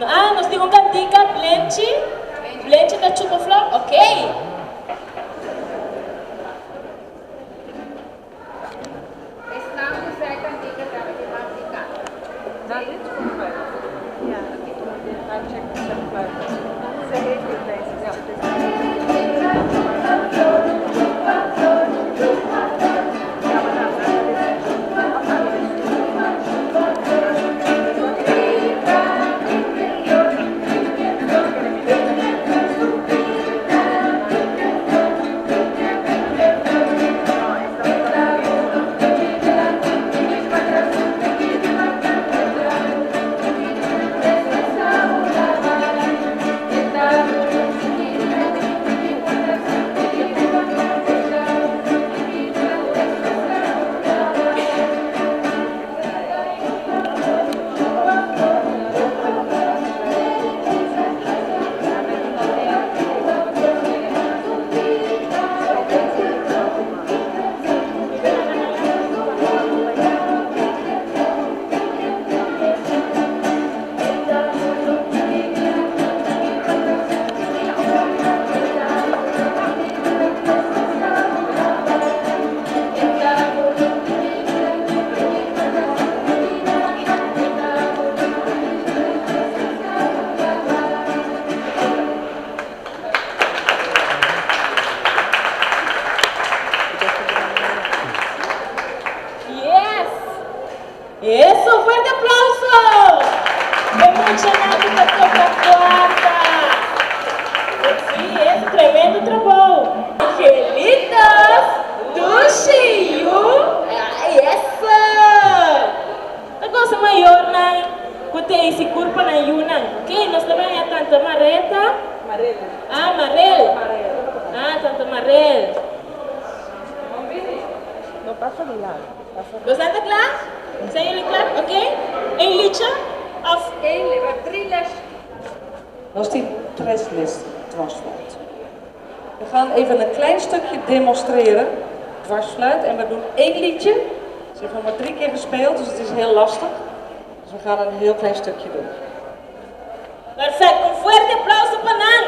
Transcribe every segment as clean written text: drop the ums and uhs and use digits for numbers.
Ah, nos tin un kantika, Blenchi. Blenchi ta chupa flor? Ok. Esnan ku sa e kantika tambe tin mag di kanta. Yes! Eso! Fuerte aplauso! E muchanan ku ta toka kuarta. Sí, es tremendo trabou. Angelitos, dushi yu. Ay, eso! Ta gosa mayornan ku ta hasi kurpa nan yunan. Ok, nos ta bai haña Tanta Mareta. Marel. Ah, Marel. Ah, Tanta Marel. No pasa di largo. Pasa. Nos ta kla? Zijn jullie klaar? Ok. Eén liedje? Of Eén, we hebben drie les. Nos tin tres les dwarsfluit. We gaan even een klein stukje demonstreren. Dwarsfluit. En we doen één liedje. Ze heeft nog maar drie keer gespeeld, dus het is heel lastig. Dus we gaan een heel klein stukje doen. Perfecto. Un fuerte aplauso pa nan.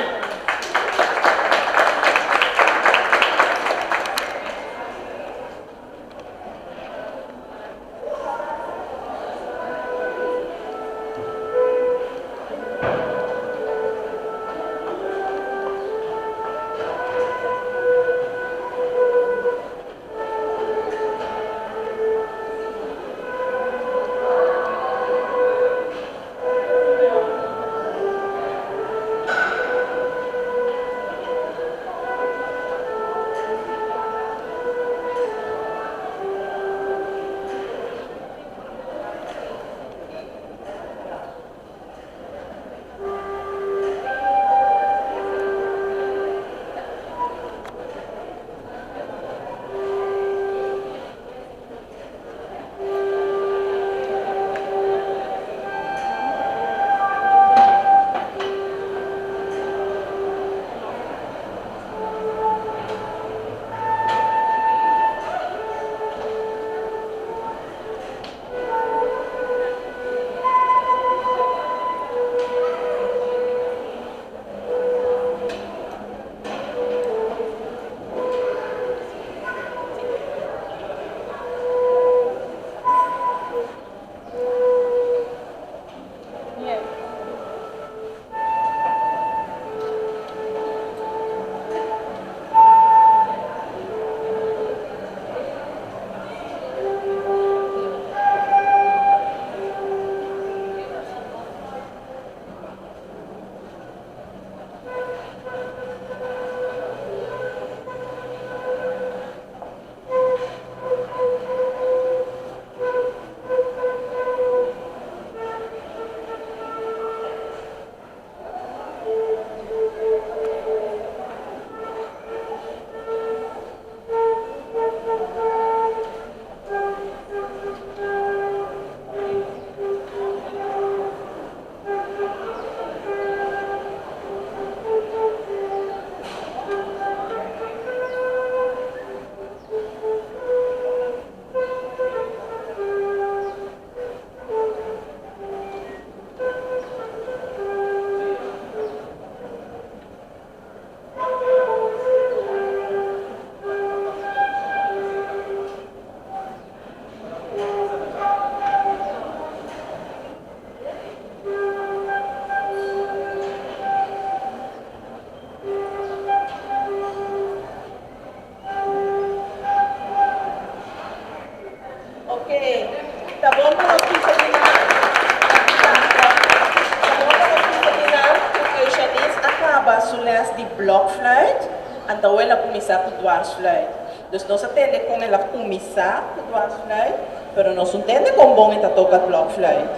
Anto el a kuminsá ku dwarsfluit. Dus nos a tende kon el a kuminsá ku dwarsfluit, pero nos no tende kon bon e ta toka blokfluit.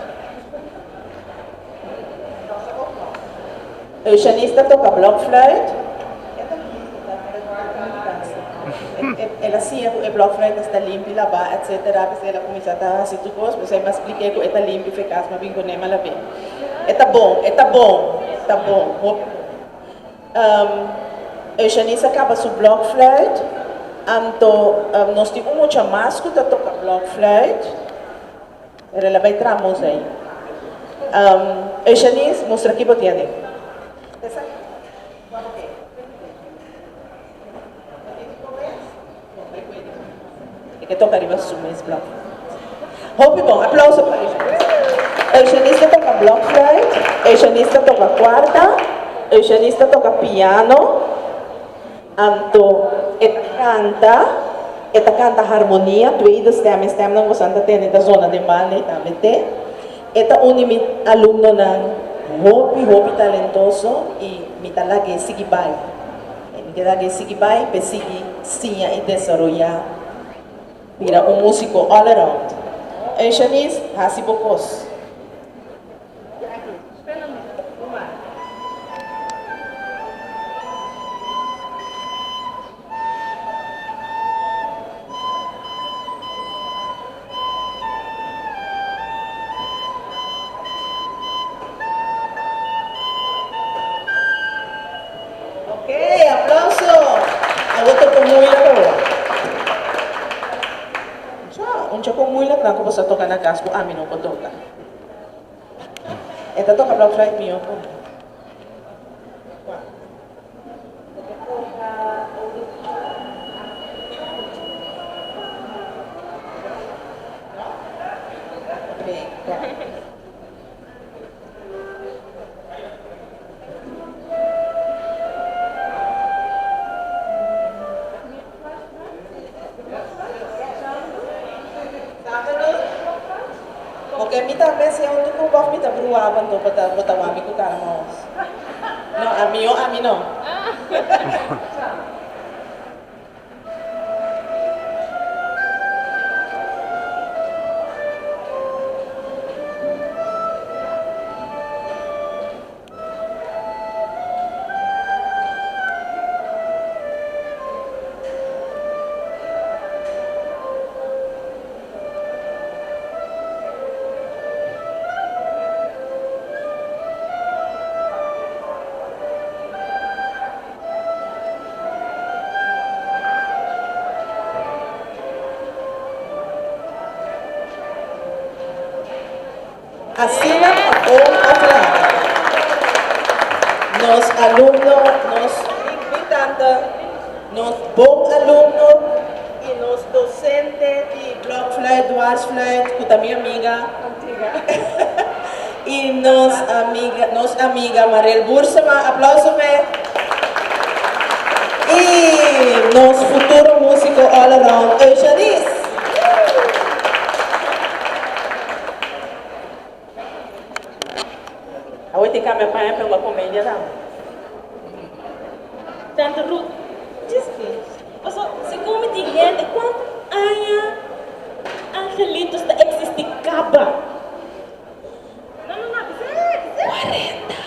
Eugenice ta toka blokfluit. El a siña ku e blokfluit mester ta limpi, labá, etsetera. P'esei el a kuminsá ta hasi tur kos. P'esei mi a splik'é ku e ta limpi fe kas, mi a bin kuné malabé. E ta bon, e ta bon, e ta bon, hopi bon. Eugenice a kaba su blokfluit, anto nos tin un mucha mas ku ta toka blokfluit, pero el a bai traha mos ei. Eugenice, mustra ki bo tin aden. E ke toka riba su mes blokfluit. Hopi bon, aplauso pa Eugenice. Eugenice ta toka blokfluit, Eugenice ta toka kuarta, Eugenice ta toka piano, anto e ta kanta, e ta kanta harmonia, tweede stem, e stemnan ku boso ta tende ta zona den banda ei tambe te. E ta un di mi alumnonan hopi hopi talentoso i mi ta lag'é sigui bai. E mi keda ke sigui bai p'e sigui siña i desaroyá bira un músiko all around. Eugenice, hasi bo kos. Ok, aplauso! Awor ta con moeilijk awor. Cha, un cha con moeilijk nan cu boso a toca na cas cu ami no por toca. E ta toca blokfluit mihor cu mi. Oke, mi ta mester un tuku of mi ta brua anto bo ta bo ta wak mi ku kara maos. No, ami yo ami no. Asina pa bon of laga. Nos alumno, nos mi tanta, nos bon alumno y nos docente di blokfluit, dwarsfluit, cu ta mi amiga, y nos amiga, nos amiga Marel Boersema, aplauso p'e, y nos futuro musico all around, Eugenice. Awe tin cambia paña pa un comedia tambe. Tante Ruth, djis paso segun mi tin hende cuanto aña Angelitos ta existi caba? No no no bisa bisa. Cuarenta.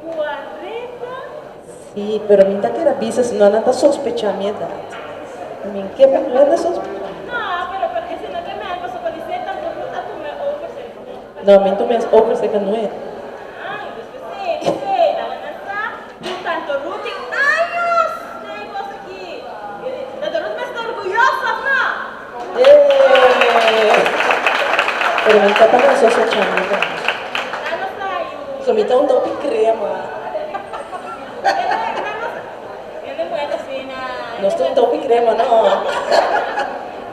Cuarenta? Si, pero mi ta kere bisa si no nan ta sospecha mi edad. Mi ke pa no ta sospecha. No, pero pero esei no ta mel pasobra di ser tanto Ruth a tuma e over serka mi. No, mi tuma e over serka Noe. Ah, dus p'esei, p'esei, laga nan sa ku tanto Ruth tin años den e kos aki. Tanto Ruth mester orguyoso, of no? Yee! Pero mi ta pa nan sospecha mi edad. Nan no sa yu. So mi ta un topi crema. Nos ta un topi crema no.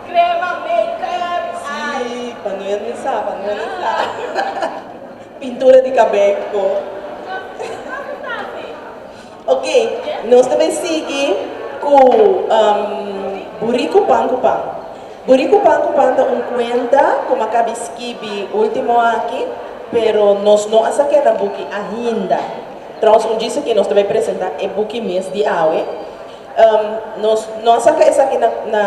Crema, make-up. Si, pa no hende sa, pa no hende sa. Pintura di cabello. Ok, nos ta bay sigui cu Burico Pan cu Pan. Burico Pan cu Pan ta un cuenta cu mi a cabi skibi ultimo aki, pero nos no a sa keda buki ainda. Trouwens un djis aki nos ta bai presenta e buki mes di awe. Nos no a saka esaki na na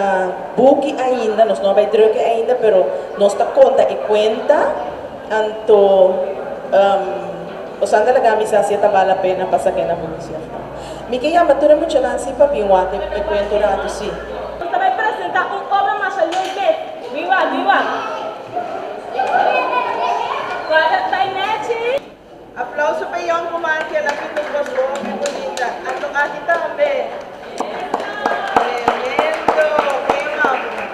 buki ainda, nos no a bai drukke ainda, pero nos ta konta e kuenta, anto boso anda laga mi sa si e ta bal la pena pa sake na buki si of no. Mi ke yama tur e muchanan si pa bin wak e kuento un ratu si. Nos ta bai presenta un obra masha leuk mes. Biwa, biwa. Guarda tai nechi. Aplauso pa yonkuman ki el a pinta un kos hopi bunita. Anto aki tambe. Tremendo! Ken a manda bo?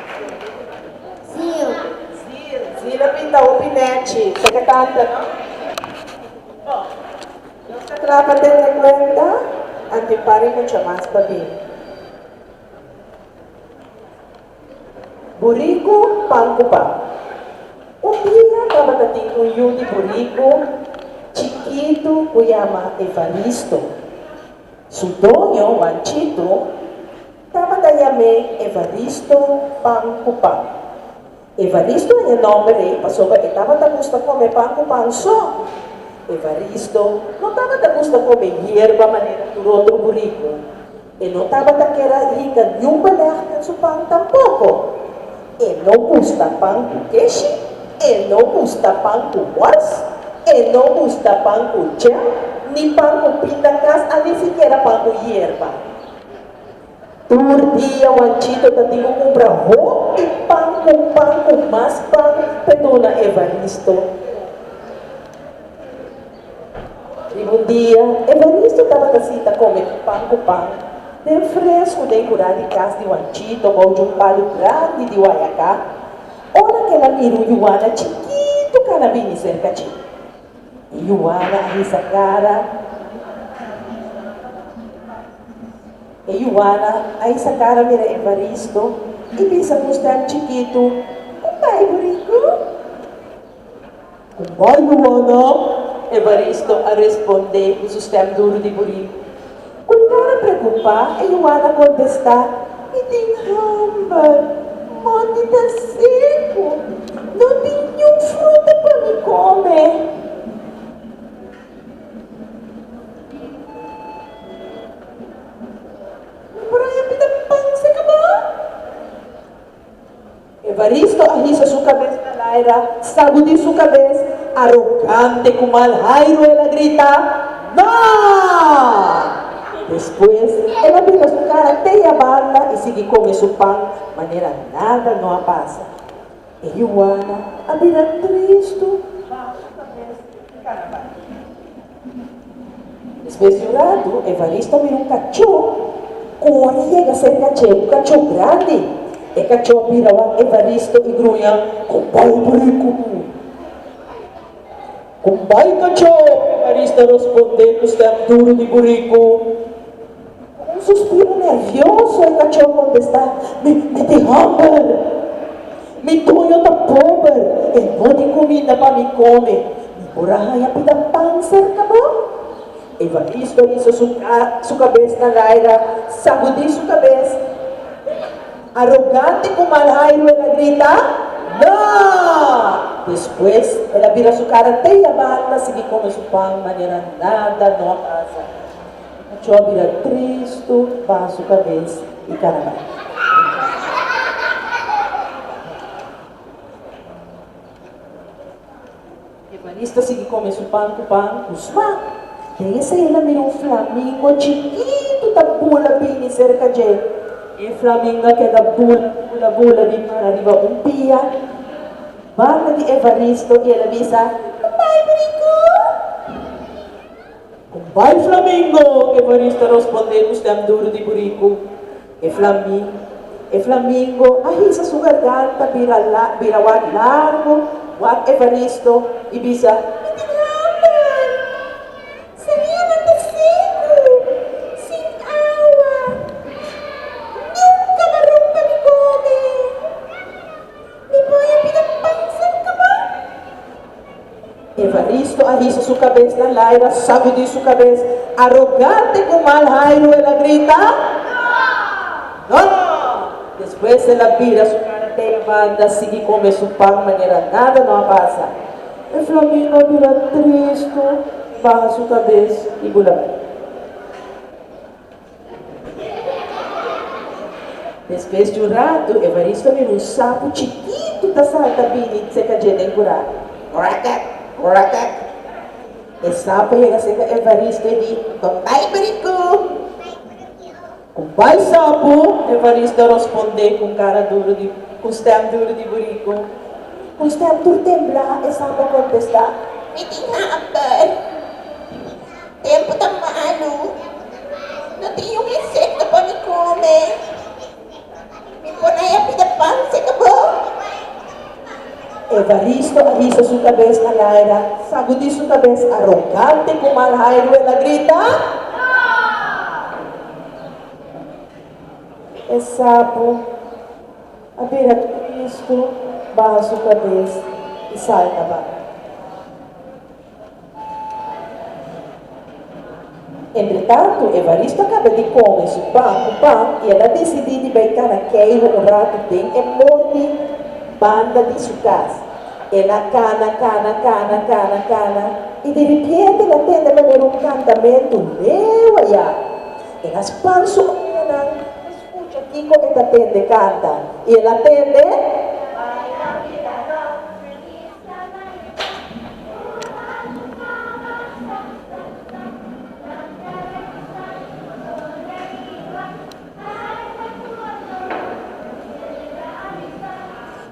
Zil. Zil. Zil a pinta hopi nechi. Te ke kanta, no? Bo, nos ta kla pa tene kuenta, anto e pari mucha mas pa bin. Buriku pan ku pan. Un dia tabata tin un yu di buriku chikitu ku yama Evaristo. Su doño, Wanchitu, tabata yam'é Evaristo pan ku pan. Evaristo haña nòmber ei pasobra e tabata gusta kome pan ku pan so. Evaristo no tabata gusta kome yerba manera tur otro buriku. E no tabata kier a hinka niun belèg den su pan tampoko. E no gusta pan ku keshi, e no gusta pan ku wòrs, e no gusta pan ku jam, ni pan ku pindakas a ni sikiera pan ku yerba. Tur dia Wanchito ta tin ku kumpra hopi pan ku pan ku mas pan p'e duna Evaristo. Riba un dia Evaristo tabata sinta kome pan ku pan den fresku den kurá di kas di Wanchito bou dje un palu grandi di wayaká, ora ku el a mira un yuana chikitu kana bini serka dje. E yuana a hisa kara. E yuana a hisa kara mira Evaristo i bisa ku un stèm chikitu, Ku bai, buriku? Ku bai, yuana? Evaristo a respondé ku su stèm duru di buriku. Ku kara preokupá, e yuana a kontestá, Mi tin hamber, mondi ta seku, no tin niun fruta pa mi kome. Mi por haña pida pan seka bo? Evaristo a hisa su kabes na laira, sagudí su kabes, arogante ku mal hairu el a grita, No! Despues el a bira su kara te e banda i sigui kome su pan manera nada no a pasa. E yuana a bira tristu, baha su kabes i kana bai. Despues di un ratu, Evaristo a mira un kachó kore yega serka dje, un kachó grandi. E kachó a bira wak Evaristo i gruña, Kon bai, buriku? Kon bai, kachó? Evaristo a rospondé ku stèm duru di buriku. Ku un suspiro nervioso e kachó a kontestá, Mi, mi tin hamber. Mi doño ta pober, e no tin kuminda pa mi kome. Mi por a haña pida pan serka bo? Evaristo a hisa su su kabes na laira, sagudí su kabes. Arogante ku mal hairu el a grita, No! Despues el a bira su kara te i a banda sigui kome su pan manera nada no a pasa. E kachó a bira tristu, baha su kabes i kana bai. Evaristo a sigui kome su pan ku pan ku smak. Den esei el a mira un flamingo chikitu ta bula bini serka dje. E flamingo a keda bula, bula, bula bin para riba un pia banda di Evaristo i el a bisa, Bai, buriku! Con bai flamingo! Evaristo a rospondé ku stèm duru di buriku. E flamin E flamingo a hisa su garganta bira la bira wak largu wak Evaristo i bisa, Mi tin hamber! Sarianan ta seku, sin awa, niun kamaron pa mi kome. Mi por a pida pan serka bo? Evaristo a hisa su kabes na laira, sagudí su kabes, arogante ku mal hairu el a grita, No! Despues el a bira su kara te e banda, sigui kome su pan manera nada no a pasa. E flamingo a bira tristu. baha su kabes i bula bai. Despues di un ratu, Evaristo a mira un sapu chikitu ta salta bini serka dje den kurá. Krakek, krakek. E sapu a yega serka Evaristo i di, Kon bai, buriku? Kon bai, sapu? Evaristo a rospondé ku un kara duru di, ku un stèm duru di buriku. Ku un stèm tur temblá, e sapu a kontestá, Mi tin hamber. Tempu ta malu. No tin un insekto pa mi kome. Mi por haña pida pan seka bo? Evaristo a hisa su kabes na laira, sagudí su kabes arogante ku mal hairu el a grita. E sapu a bira tristu, baha su kabes i salta bai. Entretantu, Evaristo a kaba di kome su pan ku pan i el a disidí di bai kana keiru un ratu den e monti banda di su kas. El a kana, kana, kana, kana, kana i di ripiente el a tende manera un kantamentu leu ayá. El a span su oreanan pa skucha kiko e ta tende kanta i el a tende.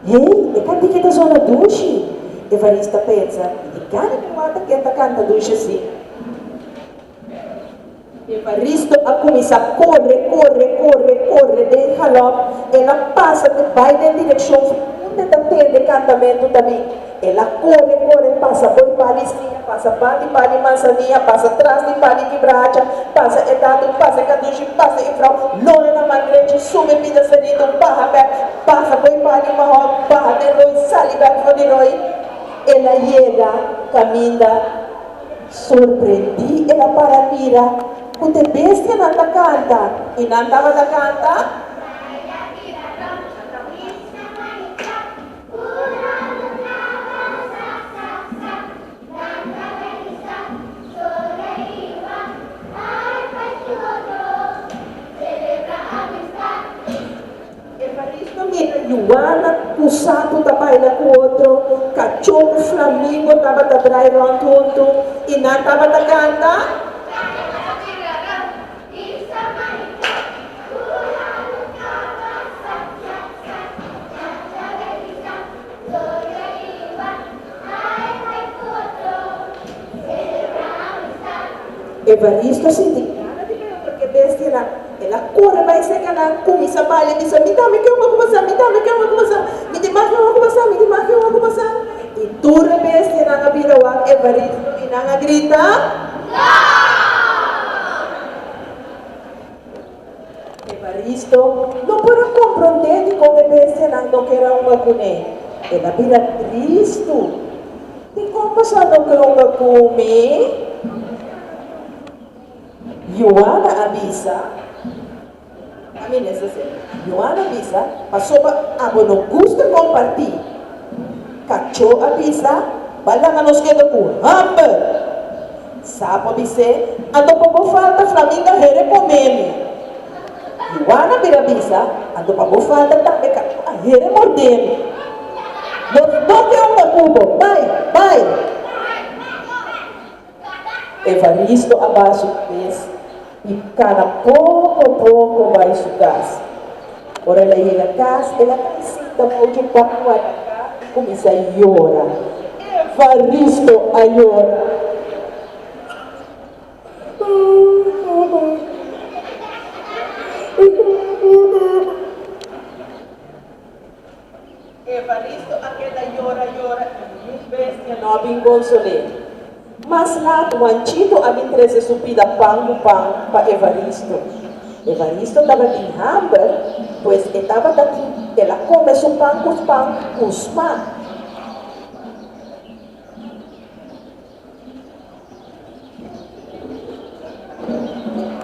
Hey, e kantika ta zona dushi! Evarista pensa, Mi tin gana di wanta ken ta kanta dushi así. Evaristo a kuminsá kore, kore, kore, kore den galòp. El a pasa te bai den direkshon fi unda ta tende kantamentu ta bin. El a kore, kore, pasa boi pali snia, pasa bandi pali mansania, pasa tras di pali kibrahacha, pasa e datu, pasa e kadushi, pasa e frou, lora na man drechi, sube pida serito, baha bèk, pasa boi pali mahòk, baha den roi, sali bèk for di roi. El a yega kaminda. Sorprendí el a para mira ku te bestianan ta kanta i nan tabata kanta. Evaristo mira yuana ku sapu ta baila ku otro, kachó ku flamingo tabata drai rònt huntu i nan tabata kanta. Evaristo sinti gana di bebe porque bestianan. El a kore bai serka nan, kuminsá baila i bisa, Mi tambe ke wak basá, mi tambe ke wak basá, mi tin mas ke wak basá, mi tin mas ke wak basá. I tur e bestianan a bira wak Evaristo i nan a grita, Evaristo no por a komprondé dikon e bestianan no ker a hunga kuné. El a bira tristu. Dikon boso no ke hunga ku mi? Yoana a bisa, A mi nesesé. Yoana a bisa, Pasobra abo no gusta kompartí. Kachó a bisa, Ba laga nos keda ku hamber. Sapo a bis'é, Anto pa bo falta flaminga here komé mi. Yuana bira bisa, Anto pa bo falta tambe kachó a here mordé mi. Nos no ke hunga ku bo. Bai! Bai! Evaristo a baha su kabes i kana poko poko bai su kas. Ora el a yega kas, el a kai sinta bou dje paku ataká i kuminsá yora. Evaristo a yora. Evaristo a keda yora yora i niun bestia no a bin konsol'é. Mas lat Wanchito a bin trese su pida pan ku pan pa Evaristo. Evaristo tabatin hamber, pues e tabata tin el a kome su pan ku pan ku smak.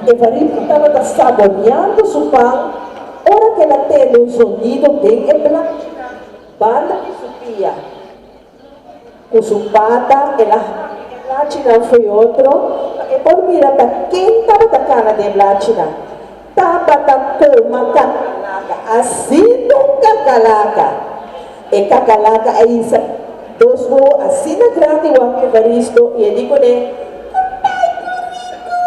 Evaristo tabata saboreando su pan ora ku el a tende un zonido den e blanchinan banda di su pia. Ku su pata el a haña e. Blachinan fo'i otro pa e por mira ta ken tabata kana den blachinan. Tabata koma kakalaka, asina un kakalaka! E kakalaka a hisa dos wowo asina grandi wak Evaristo i e di kuné, Kumbai Buriku!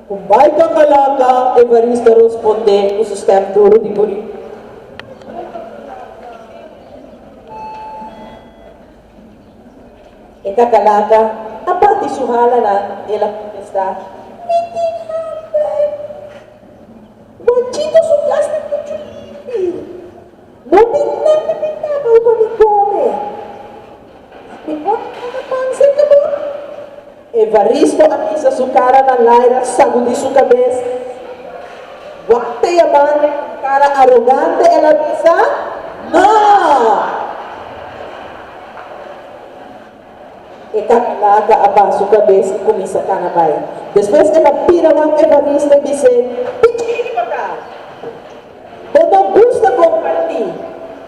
Kumbai kakalaka, Evaristo a rospondé ku su stèm duru di buriku. E kakalaka a bati su halanan i el a kontestá, Mi tin hamber. Wanchito su kas ta muchu limpi. No tin nada mi tabel pa mi kome. Mi por kome pan serka bo? Evaristo a hisa su kara na laira, sagudí su kabes. Wak te yabanda ku kara arogante el a bisa, No! E kakalaka a baha su kabes i kuminsá kana bai. Despues el a bira wak Evaristo i bis'é, Pichini pa ka! Bo no gusta kompartí,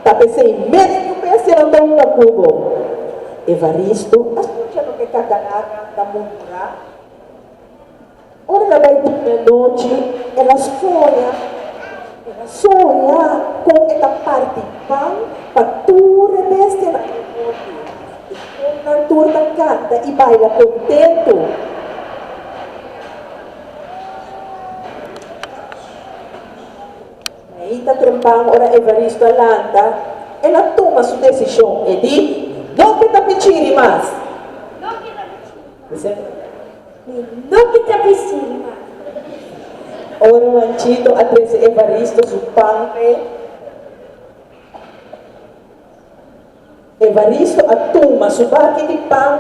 ta p'esei mes ku bestia no ta hunga ku bo. Evaristo a skucha loke kakalaka ta murmurá. Ora el a bai drumi anochi, el a soña, el a soña kon e ta parti pan pa tur e bestianan den monti, i kon nan tur ta kanta i baila kontentu. Mainta trempan ora Evaristo a lanta, el a tuma su desishon. E di, No ke ta pichiri mas! No ke ta pichiri. Bisa. Mi no ke ta pichiri mas. Ora Juanchito a trese Evaristo su pan p'e. Evaristo a tuma su baki di pan,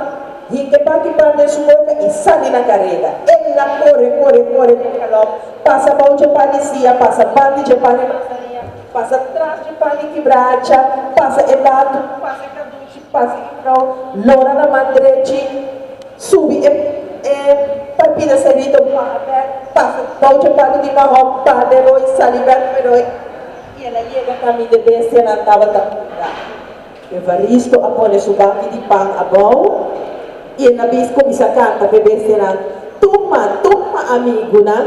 hinka e baki pan den su boka i sali na kareda. El a kore, kore, kore den galòp, pasa bou dje pan di sia, pasa bandi dje pan di manzanilla, pasa tras dje pan di kibracha, pasa e batu, pasa e kadushi, pasa e krou, lora na man drechi, subi e e palpida serito, baha bèk, pasa bou dje palu di mahò, baha den roi, sali bèk pa e roi. I el a yega kaminda e bestianan tabata purá. Evaristo a pone su baki di pan abou i el a bis kuminsá kanta pa e bestianan, Tuma, tuma, amigunan,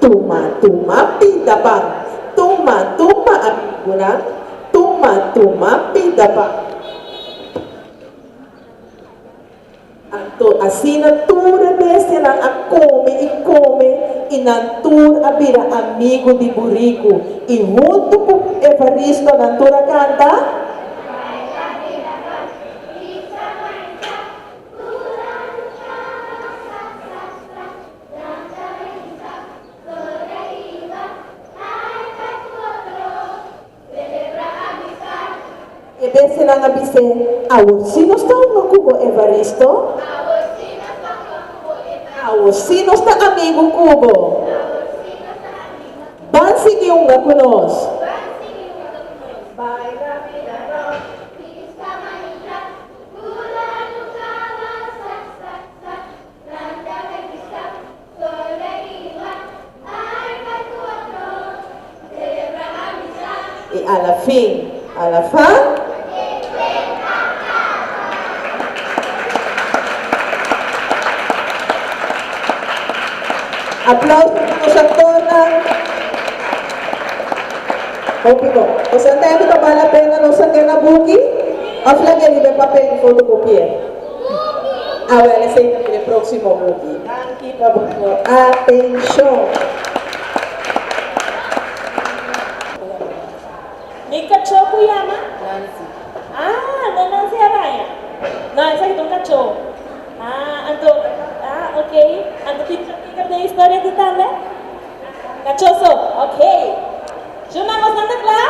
tuma, tuma pida pan. Tuma, tuma, amigunan, tuma, tuma pida pan. Anto asina tur e bestianan a kome i kome, i nan tur a bira amigu di buriku, i huntu ku Evaristo nan tur a kanta. E bestianan a bis'é, Awor sí nos ta hunga ku bo, Evaristo. Awor sí nos ta amigu ku bo. Ban sigui hunga ku nos. I a la fin, a la fa. Aplauso pa nos actornan. Hopi bon. Nos a tende pa bal la pena nos a kena buki of laga riba e papel di fotocopier? Awel esei ta bira e próksimo buki. Danki pa bo atenshon. Mi kachó ku yama? Nancy. Ah, no Nancy Araña. No, esaki ta un kachó. Ah, anto, ah, ok. Anto tin kiko den historia aki tambe? Kachó so, ok. Shuna, bosnan ta kla?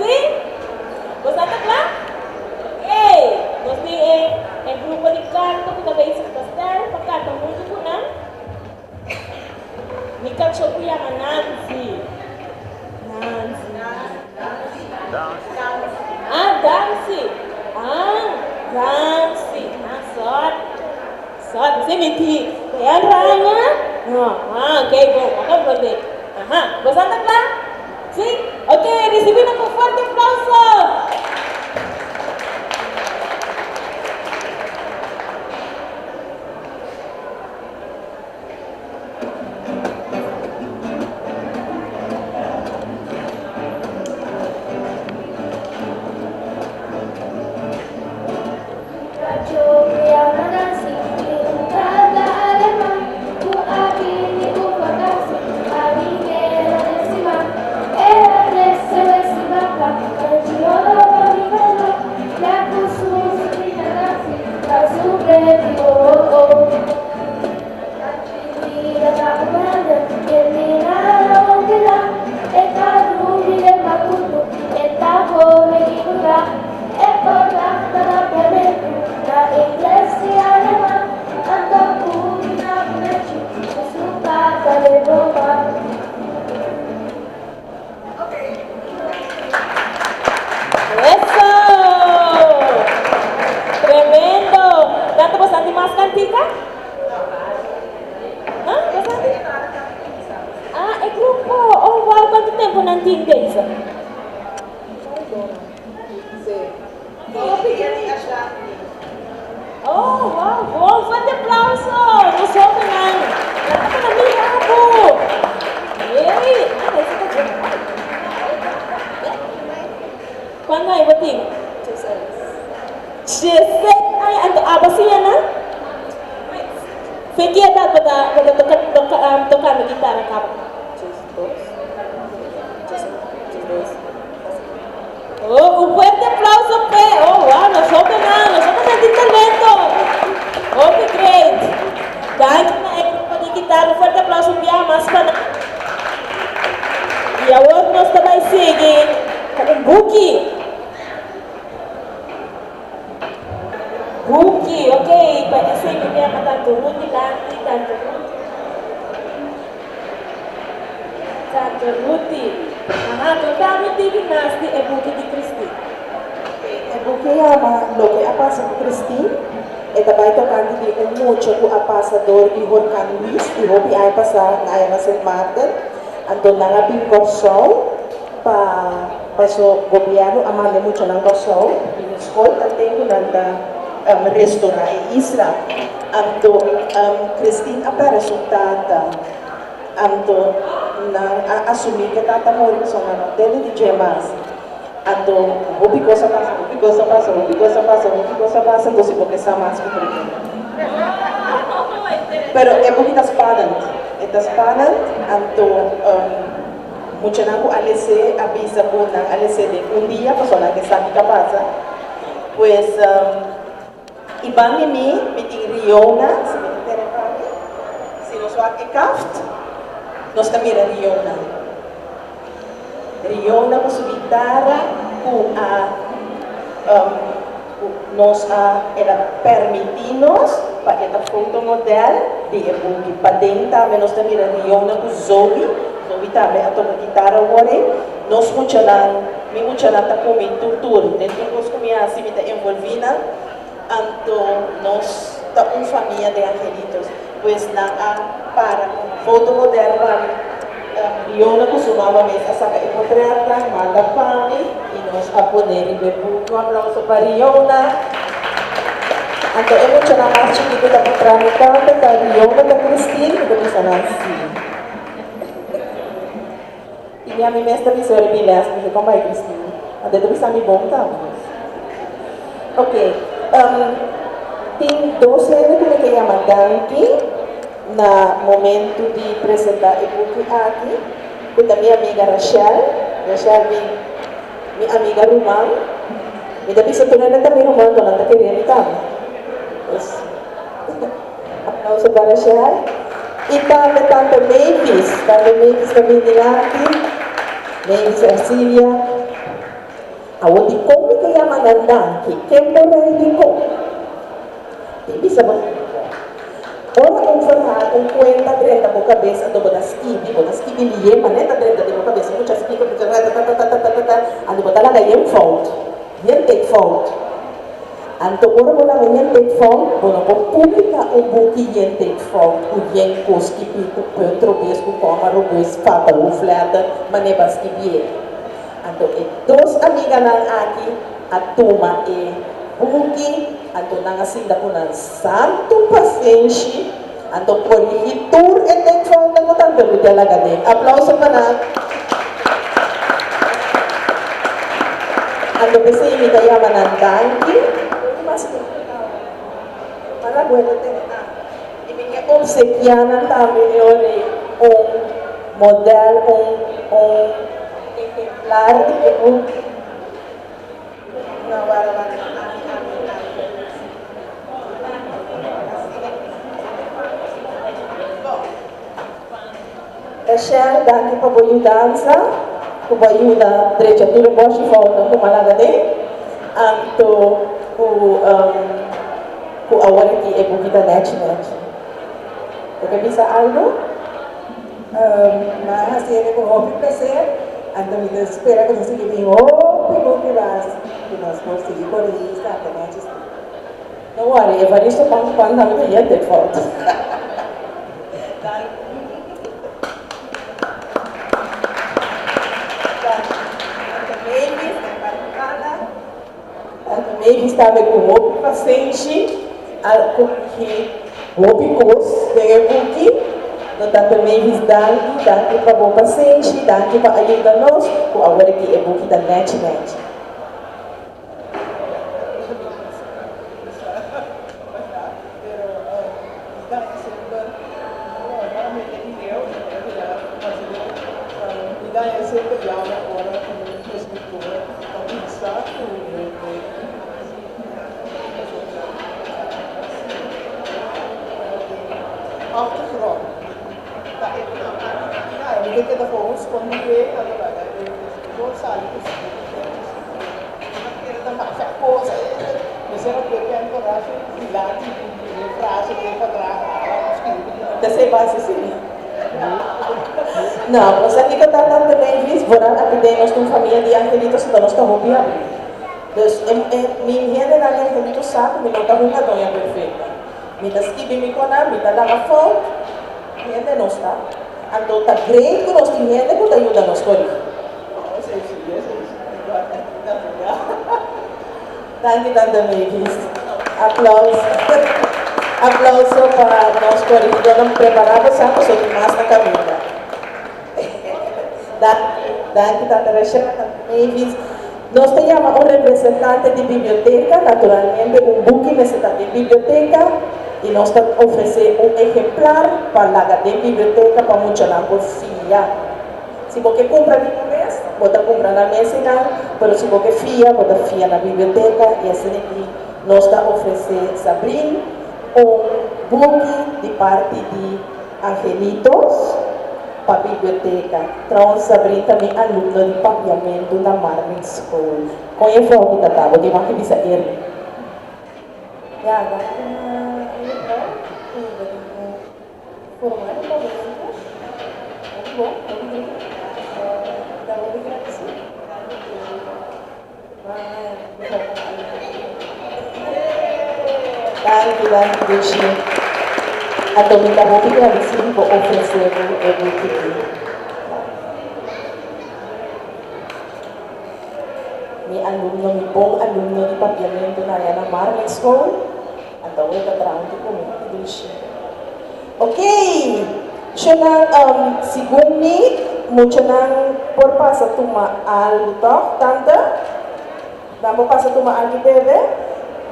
Sí? Bosnan ta kla? Ok. Nos tin e e grupo di kanto ku ta bezig ta stel pa kanta huntu ku nan. Mi kachó ku yama Nancy. Nancy. Ah, Dancy. Ah, Dancy. Ah, sorry. Sorry, si mi tin. Te araña? No. Ah, ok, bon. A comprende. Aha. Bosnan ta kla? Sí? Ok, ricibi nan cu fuerte aplauso! Bon, fuerte aplauso! Nos hobennan. Laga pa nan mira bo. Ey, anda esa ta dje. Cuando aña bo tin? 16 aña. Anto abo siña nan? Fe ki edad bo ta bo ta toca toca tocando guitarra caba? Oh, un fuerte aplauso p'e. Oh, wow, nos hobennan, nos hobennan tin talento. Hopi great. Danki na e grupo di guitarra. Un fuerte aplauso un biaha mas pa nan. I awor nos ta bai sigui ku un buki. Buki, ok, pa esei mi ta yama tantu Ruth dilanti, tantu Ruth. Tante Ruti, Aha, konta mi tiki mas di e buki di Christine. E buki yama Loke a pasa ku Christine. E ta bai tokante di un mucha ku a pasa dor di horkan Luis di hopi aña pasá na aya na Sint Maarten. Anto nan a bin Kòrsou pa paso gobièrnu a manda e muchanan Kòrsou bini skol tanten ku nan ta restorá e isla. Anto Christine a pèrdè su tata. Anto nan a asumí ku e tata muri pasobra nan no tende di dje mas. Anto hopi kos a pasa, hopi kos a pasa, hopi kos a pasa, hopi kos a pasa, anto si bo ke sa mas ku pregunta. Pero e buki ta spannend, e ta spannend, anto muchanan ku a les'é a bisa ku nan a les'é den un dia pasobra nan ke sa kiko a pasa. Pues I ban di mi, mi tin Riona, si bo ta tene pa mi. Si nos wak e kaft, nos ta mira Riona. Riona ku su guitara ku a ku nos a el a permití nos pa e ta fotomodèl di e buki. Paden tambe nos ta mira Riona ku Zoe. Zoe tambe a toka guitara awor ei. Nos muchanan, mi muchanan ta ku mi tur tur. Den tur kos ku mi hasi mi ta envolví nan. Anto nos ta un famia de angelitos. Pues nan a para ku foto moderno pa mi. Riona ku su mama mes a saka e potrètnan, manda pa mi i nos a pone riba e buki. Un aplauso pa Riona. Anto e muchanan mas chikitu ta puntra mi, Tante, ta Riona ta Christine? Mi ta bisa nan sí. I mi ami mes ta bisa ora mi les, mi bisa kon bai Christine? Anto e ta bisa mi bon tambe. Ok, tin dos hende ku mi ke yama danki na momento di presenta e buki aki, ku ta mi amiga Rachel, Rachel mi mi amiga ruman, mi ta bisa tur hende ta mi ruman, pero nan ta kere mi tambe. Pues. Aplauso pa Rachel. Y tambe tante Mavis. Tante Mavis ta bin dilanti. Mavis Ercilia. Awor dikon mi ta yama nan danki? Ken por rei dikon? Tin bisa bo dikon. Ora un verhaal, un kuenta drenta bo kabes anto bo ta skibi, bo ta skibi lié manera ta drenta den bo kabes. Mucha splika, mucha ratatatatatatatata, anto bo ta laga yen fout, yen tek fout. Anto ora bo laga yen tek fout, bo no por publica un buki yen tek fout cu yen cos skibi cu punt robes, cu coma robes, falta hoofdletter, mane bo a skibié. Anto e dos amiganan aki a tuma e buki, anto nan a sinta cu nan santu pasenshi, anto corigi tur e tek foutnan cu tante Ruth a laga den. Aplauso pa nan. Anto p'esei mi ta yama nan danki. I mi ke obsekiá nan tambe e ora ei un modèl, un un ehemplar di e buki. No, wara, wara, no, ami, ami, ami. Asina. Bon. Rachel, danki pa bo yudansa, ku bo a yuda drecha tur e bòshi foutnan ku mi a laga den. Anto ku ku awor aki e buki ta nèchi nèchi. Bo ke bisa algu? Mi a hasi ene ku hopi plaser, anto mi ta spera ku nos sigui bin hopi buki mas ku nos por sigui korigí saka nèchi. No worry, Evaristo pan pan tambe ta yente fout. Tante Mavis tambe ku hopi pasenshi. A corrigi hopi cos den e buki. No Tante Mavis danki, danki pa bo pasenshi, danki pa a yuda nos cu awor aki e buki ta nechi nechi. Ta esei base si? No, nos aki ta tanta Mavis, vooral aki den nos ta un famia di angelitos, anto nos ta hopi habri. Dus e e mi hendenan di angelitos sa ku mi no ta hunga doña perfecta. Mi ta skibi mi konan, mi ta laga fout, hende nos ta. Anto ta great ku nos tin hende ku ta yuda nos korigi. Danki tanta Mavis. Aplauso. Aplauso pa nos korigidornan prepará bo sa pasobra tin mas na kaminda. Danki, danki tanta Rachel, tanta Mavis. Nos ta yama un representante di biblioteka, naturalmente un buki mester ta den biblioteka i nos ta ofresé un ehemplar pa laga den biblioteka pa muchanan por fia. Si bo ke kumpra di bo mes, bo ta kumpra na mes einan, pero si bo ke fia, bo ta fia na biblioteka i asina aki nos ta ofresé Sabrine un buki di parti di Angelitos pa biblioteka. Trouwens Sabrine ta mi alumno di papiamentu na Marlin School. Kon e vrouw ki ta ta? Bo tin wak bisa Erwin. Ya, danki na e juffrouw ku bo tin ku forma e papiamentu. Hopi bon, hopi dru. Ta hopi gradisí. Danki, danki Dushi. Anto mi ta hopi gradisí di bo ofresé mi e buki ki. Mi alumno, mi bon alumno di papiamentu na aya na Marlin School. Anto awe ta traha huntu ku mi. Hopi dushi. Ok, Shonan, segun mi, muchanan por pasa tuma algu tòg, tanta? Nan por pasa tuma algu di bebe?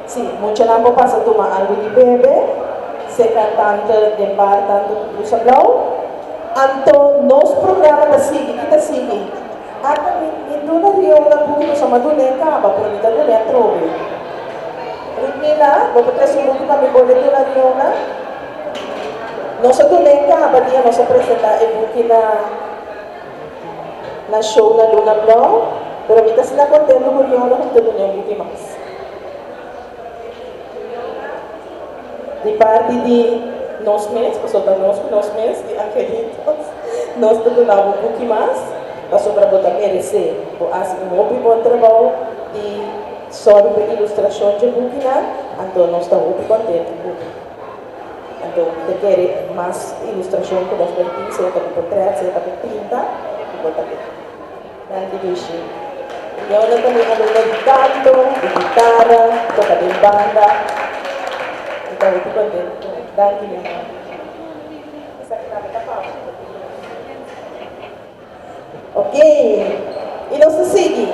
Sí, muchanan por pasa tuma algu di bebe, serka tanta den bar tanta ku blusa blou. Anto nos programa ta sigui, ki ta sigui? Ata mi, mi duna Riona buki pasobra mi a dun'é kaba, pero mi ta dun'é atrobe. Rutmila, bo por trese un buki pa mi bolbe duna Riona? Nos a dun'é kaba dia nos a presentá e buki na na show na Luna Blou, pero mi ta asina kontentu ku Riona ku mi ta dun'é un buki mas. Di parti di nos mes, pasobra ta nos ku nos mes, di Angelitos, nos ta duna bo un buki mas, pasobra bo ta meresé. Bo hasi un hopi bon trabou di sòru pa e ilustrashon dje bukinan, anto nos ta hopi kontentu ku bo. Anto mi ta kere mas ilustrashon ku nos bai tin, sea ta ku potrèt, sea ta ku pinta, ku bo ta ke. Danki Dushi. Yona ta mi alumno di kanto, di gitara, toka den banda. Mi ta hopi kontentu ku e. Danki mi amor. Esaki tambe ta pa bo. Ok, i nos ta sigui.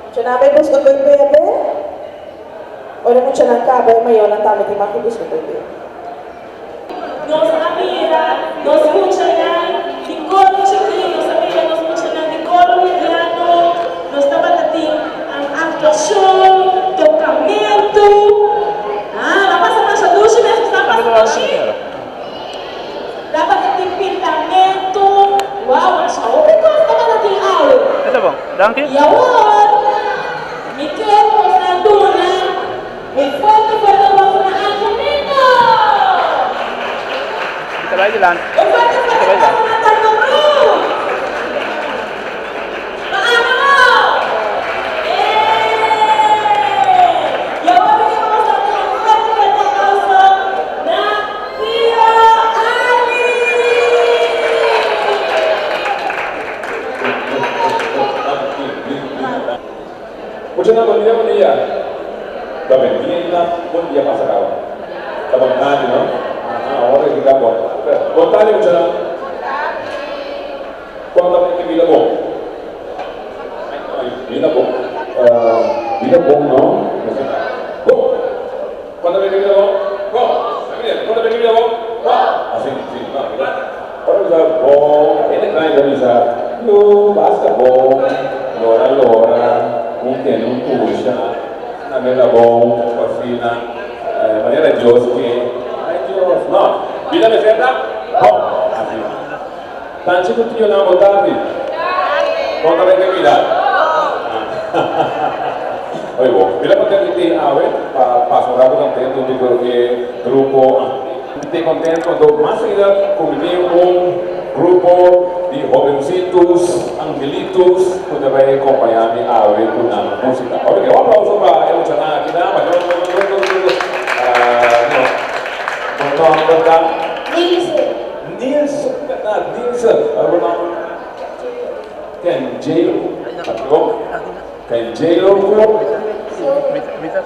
Muchanan bai buska koe bebe. Ora muchanan kaba e mayornan tambe tin mag di buska koe bebe. Nos a mira nos muchanan di koro chikí, nos a mira nos muchanan di koro mediano, nos tabata tin aktuashon, tokamentu. Ah, a pasa masha dushi mes, nos a pasa dushi. Tabata tin pintamentu, wow, masha hopi kos tabata tin awe. I awor mi ke nos a duna. Un fuerte fuerte aplauso na Angelito! Un fuerte fuerte aplauso na Tante Ruth! Pa Ánimo! Eeeee! Y awor mi ke pa boso duna un fuerte fuerte aplauso na Tio Ali! Muchanan, bon dia, bon dia. Ta ben bien na bon dia pasa caba. Ta bon tardi no? Aha, ora di ta bon. Bon tardi muchanan. Con ta bay ke bida bon? Ay, bida bon. Bida bon no. Bon. Con ta bay ke bida bon? Bon. Con ta bay ke bida bon? Bon. Asi, si, no. Ora bisa bon, hende gran ta bisa, Yo, basta bon, lora lora, un tene un pusha, na mera bon, of asina, manera Dios ke, ay Dios, no, bida mester ta bon, asi. Tanchi ku tionan bo tardi? Kon ta rende bida? Oye bo, mi ta contento di tin awe pa pasa un rato contento hunto ku e grupo. Mi ta contento anto mas ainda cu mi tin un grupo di hobencitos, angelitos cu ta bay acompaña mi awe cu nan musica. Oye, un aplauso pa e muchanan aki nan. Bo nomber ta? Nilsen. Nilsen, berdad, Nilsen. Bo nomber? Ken Jelo. Ken Jelo cu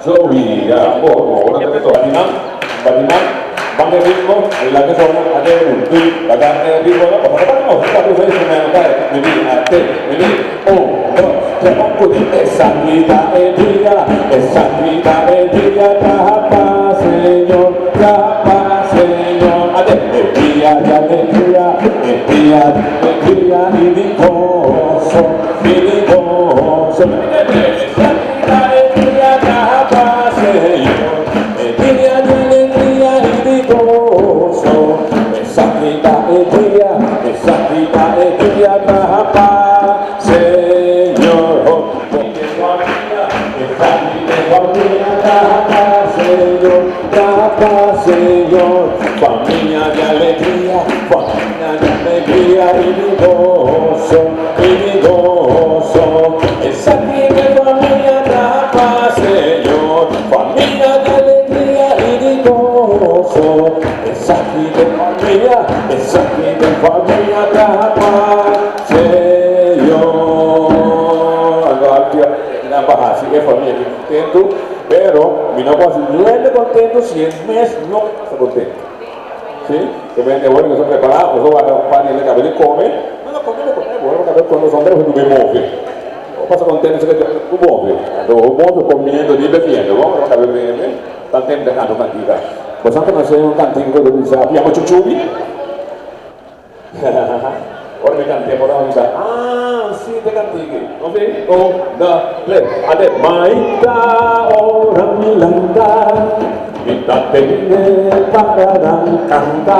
Zoe. Ya, bo, bo, ora ta to. Batinan, batinan, ban e ritmo, laga sona, ade un, du, laga e ritmo no, pasobra bati nos, bati nos instrumento ta e, mi di, a, te, mi di, un, dos, tres, ban cu di. Esaki ta e dia, esaki ta e dia, traha pa Señor, traha pa Señor, ade, e dia di alegria, e dia di alegria y di goso. Pero mi no por haci niente contento si e mes no ta contento. Sí, te ven awor nos a prepara, nos a warda un par di hende caba di come, no no come no come, awor caba di come nos hombre nos a move. O pasa contento si cu move, anto o move comiendo ni bebiendo, bo no caba bebe, tan tempo ta canta un cantica. Bo sa conoce un cantica cu ta bisa Abbiamo chuchubi? Ora mi cant'e por a bisa, ah, si t'e cantiki. No si? Un, dos, tres, ate. Maita ora mi lanta, mi ta tende paranan canta.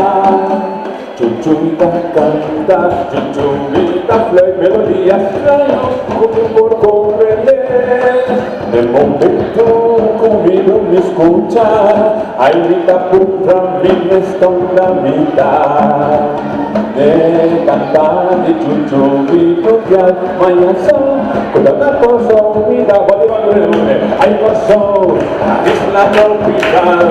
Chuchumita canta, chuchumita fluit, melodia straño cu mi por comprende. Den momento cu mi no mi scucha, ay mi ta puntra mi mes tonda mi ta. Ne canta di chuchumito pial, maya sa cu ta na Corsou mi ta Ay Corsou, isla tropical,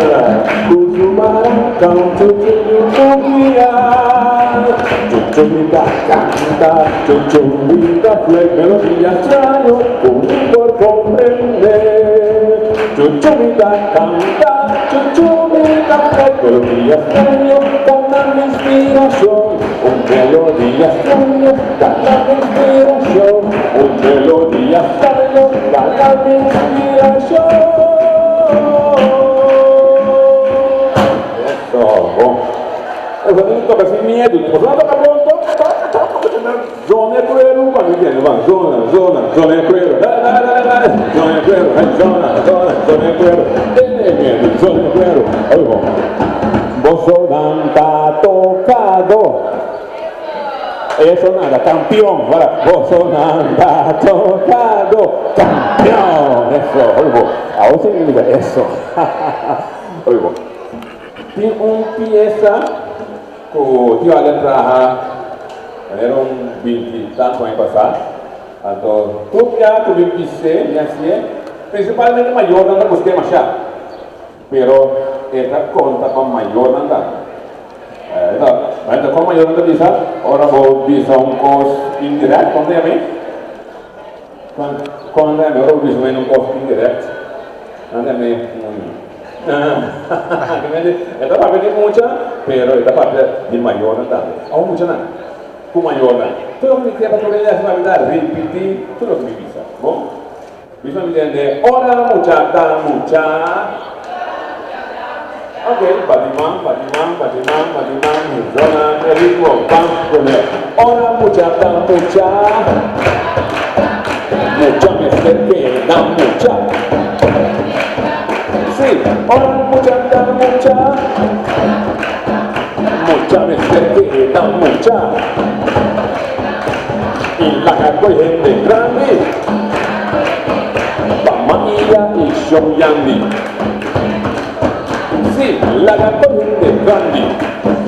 cu su baracao chuchumito pial. Chuchumita canta, chuchumita fluit, melodia straño cu mi por comprende. Chuchumita canta, chuchumita fluit, melodia straño, canta mi inspiracion. Un melodia straño, canta mi inspiracion. Un melodia straño, canta mi inspiracion. Eso, bon. Eso no toca sin miedo. Bo no toca bon, toca, toca, toca. Zona e cuero, pa mi entiende, van, zona, zona, zona e cuero, da, da, da, da, zona e cuero, hey, zona, zona, zona e cuero, tene miedo, zona e cuero, oye bon. Bosonan ta tocado. Eso nada, campeón, para, bosonan ta tocado, campeón, eso, oye bon. Awor si mi bisa eso, oye bon. Tin un pieza cu Tio Allen traha manera un binti tanto aña pasa, anto tur bia cu mi bis'é, mi hacié, principalmente mayornan ta busqué masha, pero e ta conta pa mayornan tambe. E ta, anto con mayornan ta bisa? Ora bo bisa un cos indirect, con ta yam'é? Con, con ta yam'é ora bo bisa un cos indirect? Nan ta me E ta papia di mucha, pero e ta papia di mayornan tambe. Awor muchanan ku mayornan, tur loke mi ke pa tur hende hasi pa mi ta ripití tur loke mi bisa. Bon? Bisa mi tende, ora mucha ta mucha. Ok, bati man, bati man, bati man, bati man, zona e ritmo, bam kuné. Ora mucha ta mucha, mucha mester keda mucha. Sí, ora mucha ta mucha, mucha mester keda mucha. I laga koe hende grandi pa Maria i Shon Yandi. Sí, laga koe hende grandi,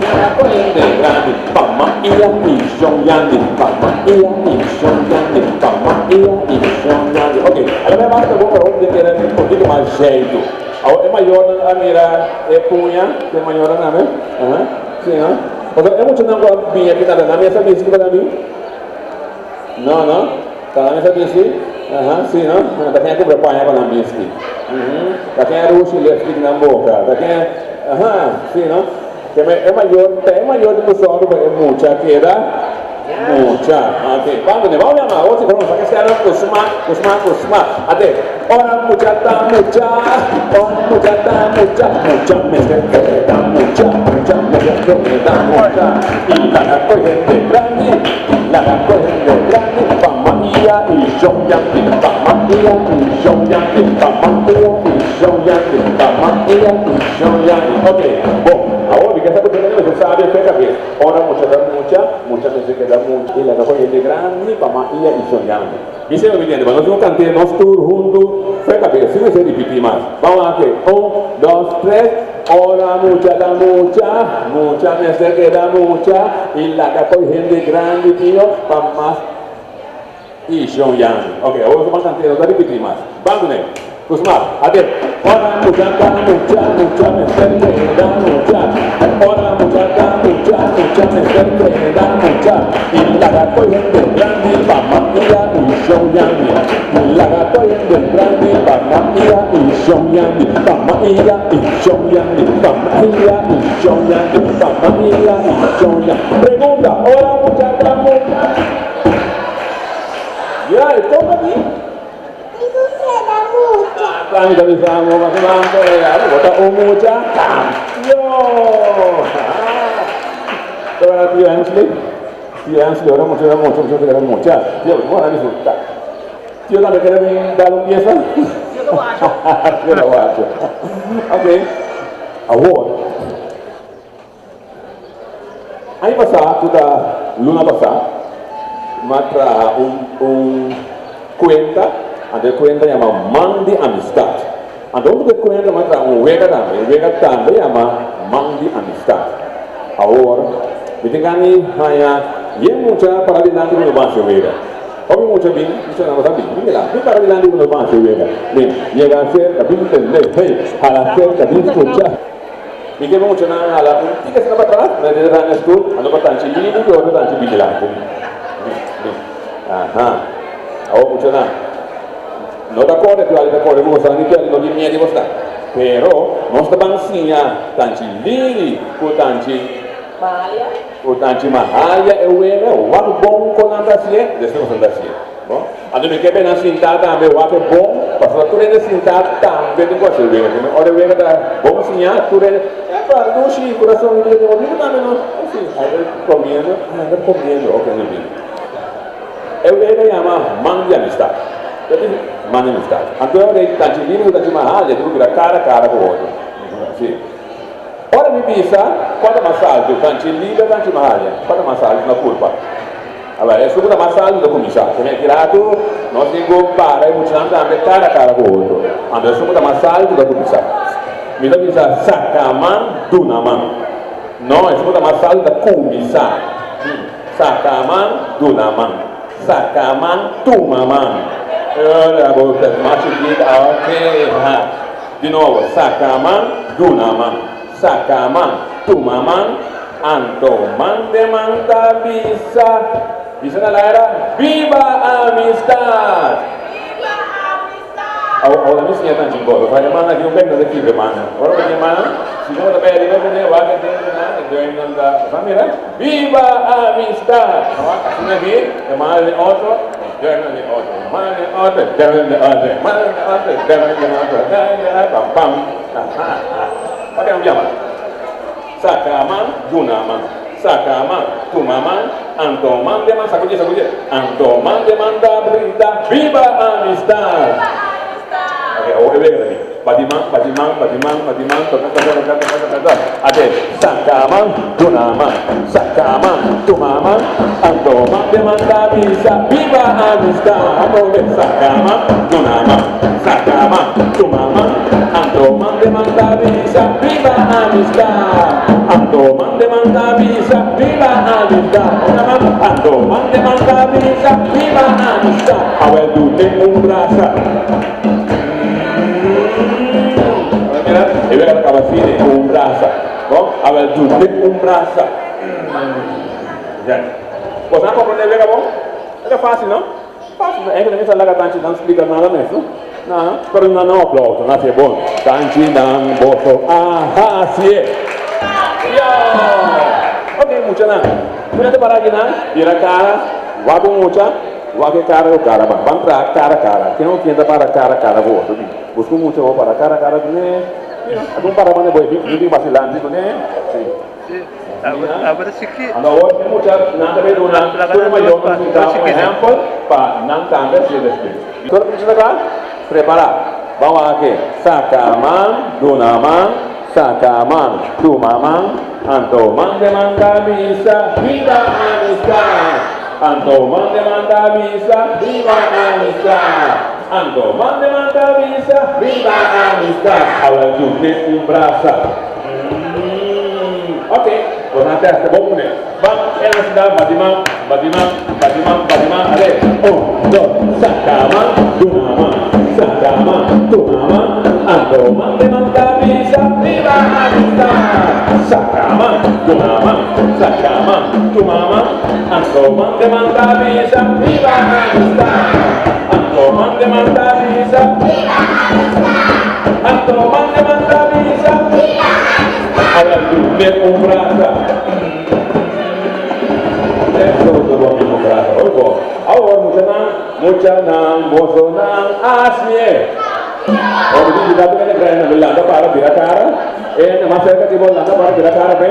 laga koe hende grandi pa Maria i Shon Yandi, pa Maria i Shon Yandi, pa Maria i Shon Yandi. Ok, a la vez mas ta bon pa hopi den keda un poquito mas zjeitu. Awor e mayornan a mira e puña, e mayornan tambe, aha, sí no? Pasobra e muchanan ku a bini aki ta na mesa bisti ku ta na bin? No, no. Ta na mesa bisti? Aha, si, no? Ta ken a kumpra paña pa nan bisti? Ta ken a rushi lipstick nan boka? Ta ken a. Aha, si, no? Ke me e mayor, ta e mayor tin ku sòru pa e mucha keda mucha. Ok, bam kuné, bam yama otro si por sa ke sèlva ku sma, ku sma, ku sma. Ate, ora mucha ta mucha, ora mucha ta mucha, mucha mester keda mucha, mucha mester keda mucha. I laga koe hende grandi, i laga koe hende grandi, pa Maria i Shon Yanti, pa Maria i Shon Yanti, pa Maria i Shon Yanti, pa Maria i Shon Yanti. Ok, bon, awor mi ke sa ku tur hende mester sabi e fecha bes. Ora mucha ta mucha, mucha mester keda mucha, i laga koe hende grandi, pa Maria i Shon Yanti. Mi sema mi tende, pa nos no kant'é nos tur huntu fecha bes, sin mester ripití mas. Ban wak, un, dos, tres. Ora mucha ta mucha, mucha mester keda mucha y laga koy hende grandi tio pa mas ishon yami. Ok, awor nos ban kant'é, no ta ripití mas. Ban kuné. Kusmar, ate. Ora mucha ta mucha, mucha mester keda mucha. Ora mucha ta mucha, mucha mester keda mucha y laga koy hende grandi pa mas ia ishon yami. Laga koy hende grandi pa mas ia ishon yami. Pa Maria i Shon Yandi, pa Maria i Shon Yandi, pa Maria i Shon Yandi. Pregunta, ora mucha ta mucha. Ya, e toka di? Diku keda mucha. Ah, mi ta bisa bo, pasobra bo ta bo ta un mucha kampion. Tabata tio Hensley, tio Hensley, ora mucha ta mucha, mucha ta keda mucha. Tio, bo a disfruta. Tio tambe kere bin dal un piesa? Tio ta wacho. Tio ta wacho. Ok. Awor, aña pasá, ku ta luna pasá, m'a traha un un kuenta, anto e kuenta yama Man di Amistat. Anto huntu ku e kuenta m'a traha un wega tambe, e wega tambe yama Man di Amistat. Awor, mi tin gana di haña yen mucha para dilanti ku nos ban hasi e wega. Hopi mucha bin, mucha nan ta bin, bin mira, bin para dilanti ku nos ban hasi wega. Bin, yega serka, bin tende, hey, hala serka, bin skucha. Mi ke mucha nan hala un tiki asina patras, nan debe ranga stul, anto pa tanchi lili ku otro tanchi bin dilanti. Bin, bin, aha. Awor mucha nan, no ta kore ku ali ta kore ku boso, ni ku ali no tin miedu di boso. Pero nos ta ban siña tanchi lili ku tanchi. Mahalia. Ku tanchi Mahalia e wega, wak bon kon nan ta hasié, despues nos nan ta hasié. Bon? Anto mi ke pe nan sintá tambe wak e bon, pasobra tur hende sintá tambe tin ku hasi e wega. Kende ora e wega ta bon siñá, tur hende, epa, dushi, kurason, mi tin motibu tambe no hasi. Ai ta komiendo, nan ta komiendo, oke, no bin. E wega yama Man di Amistad. Man di Amistad. Anto e ora ei tanchi Lili ku tanchi Mahalia tin ku bira kara kara ku otro. Si. Ora mi bisa, Kua ta mas altu, tanchi Lila o tanchi Mahalia? Kua ta mas altu na kurpa? Awor, esun ku ta mas altu ta kuminsá. Te meki ratu, nos tin ku para e muchanan tambe kara kara ku otro. Anto esun ku ta mas altu ta kuminsá. Mi ta bisa, Saka man, duna man. No, esun ku ta mas altu ta kuminsá. Saka man, duna man. Saka man, tuma man. Ora bo ta mas chikit, oke. Di nobo, saka man, duna man. Saka man, tuma man, anto man den man ta bisa. Bisa na laira, Biba amistad! Biba amistad! Awor mi siña tanchi un kos. Pasobra e man aki un bek no ta kibra e mannan. Ora bo tin e mannan, si bo no ta bay ariba kuné, wak e dedonan, e duimnan ta, bo sa mira? Biba amistad! No wak asina aki, e mannan den otro, e duimnan den otro, e mannan den otro, e duimnan den otro, e mannan den otro, e duimnan den otro, e duimnan den otro, pam pam. Aha! Oke, un bia mas. Saka man, duna man. Saka man, tuma man, anto man de man, sakudie, sakudie, anto man de man ta brita, Biba amistad! Ok, awor e wega ta bin. Bati man, bati man, bati man, bati man, toka, toka, toka, toka, toka, toka. Ate, saka man, duna man, saka man, tuma man, anto man de man ta bisa, Biba amistad! Otro bes, saka man, duna man, saka man, tuma man, anto man de man ta bisa, Biba amistad! Anto man de man ta bisa, Biba amistad! Una man, anto man de man ta bisa, Biba amistad! Awel dune un brasa. Mira, e wega ta kaba asina, ku un brasa. Bon, awel dune un brasa. Ya. Boso a komprende e wega bon? E ta fásil, no? Fásil, no? Eigenlijk mi sa laga tanchi nan splika nada mes, no? Nan, pero nan no aplauso, nan hasié bon. Tanchi nan boso a hasié. Yo! Ok, muchanan. Mucha ta para akinan, bira kara, wak un mucha, wak e kara ku kara. Ban, ban traha kara kara. Ken ku ken ta para kara kara ku otro? Bin, buska un mucha bo para kara kara kuné. Mira, algun para banda bo e bin, bin basilanti kuné. Si. Ando awor e mucha nan ta bay duna tur e mayornan sinta un ehempel pa nan tambe hacié despues. Tur e mucha ta kla? Prepara! Ban wak aki. Saka man, duna man, saka man, tuma man, anto man de man ta bisa, Viva amistad! Anto man de man ta bisa, Viva amistad! Anto man de man ta bisa, Viva amistad! Awel dune un brasa. Ok, bo ta testa bo pone. Ban e nan sinta bati man, bati man, bati man, bati man, ale. Un, dos, saka man, duna man, saka man, tuma man, anto man de man ta bisa, viva amistad! Saka man, duna man, saka man, tuma man, anto man de man ta bisa, viva amistad! Anto man de man ta bisa, viva amistad! Anto man de man ta bisa. Ala dune un brasa. Eso ta bo mi un brasa. Hoy bo. Awor muchanan, muchanan, bosonan hacié. Ora di bida bida grandi na landa para bira cara. E na mas cerca di bo landa para bira cara pe.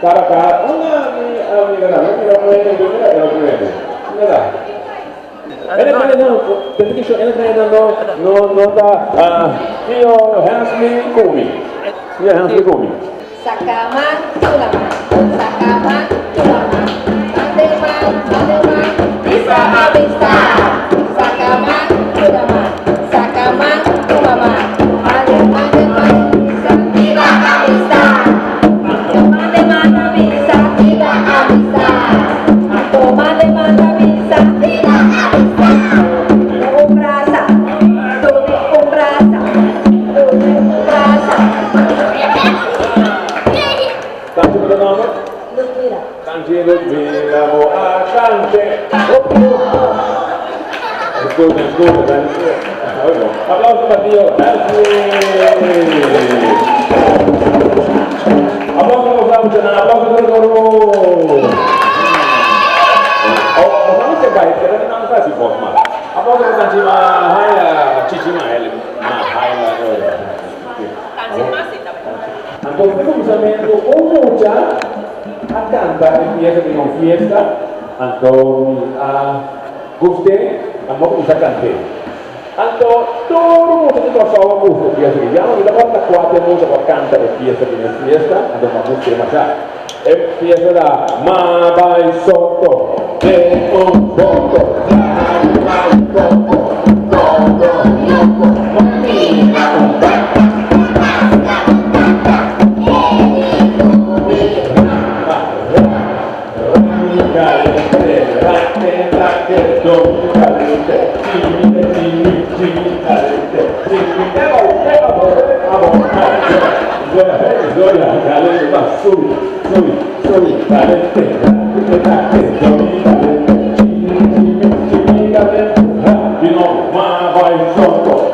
Cara cara. Hola mi amiga na. Mira un hende, mira un hende. Mira. Ene kaya no, pensa ki ene kaya no, no, no ta, Tio Hensley kumi. Tio Hensley kumi. Sakaman tulaman, sakaman tulaman, mandeman, mandeman, bisa amistad. Sakaman tulaman, sakaman tulaman, mande, mandeman, bisa viva amistad. Mandeman bisa viva amistad. Mandeman bisa viva amistad. Un brasa, dune un brasa, dune un brasa. Tanchi bo ta nomber? Ludmila. Tanchi Ludmila bo a cante. Disculpe, disculpe, tanchi. Aplauso pa Tio Hensley. Aplauso pa boso muchanan, aplauso pa Roro. Oh, boso no se bai, keda nan sa si bos mas. Aplauso pa Tanchi Mahaila, Chichi Mahaila, Mahaila. Tanchi Masita. Anto di kuminsamentu un mucha a kanta e piesa di un fiesta, anto mi a gust'é, anto a kuminsá kant'é. Anto tur mucha di Kòrsou a gusta e piesa aki. Ya no mi tabata kuater mucha ku a kanta e piesa di nos fiesta, anto mi a gust'é masha. E piesa ta, Ma bai soto den un boto, traha mi bai koko, todo loko, no mira un baka, ra, ra, ra, mi caliente, ra, te, ra, te, do, mi caliente, chimi, chimi, chimi, caliente, chimi, ebo, ebo, abo, abo, caliente, va, subi, subi, subi, caliente, ra, te, ra, te, do, mi caliente, chimi, chimi, chimi, caliente, ra, di nuovo, ma vai sotto,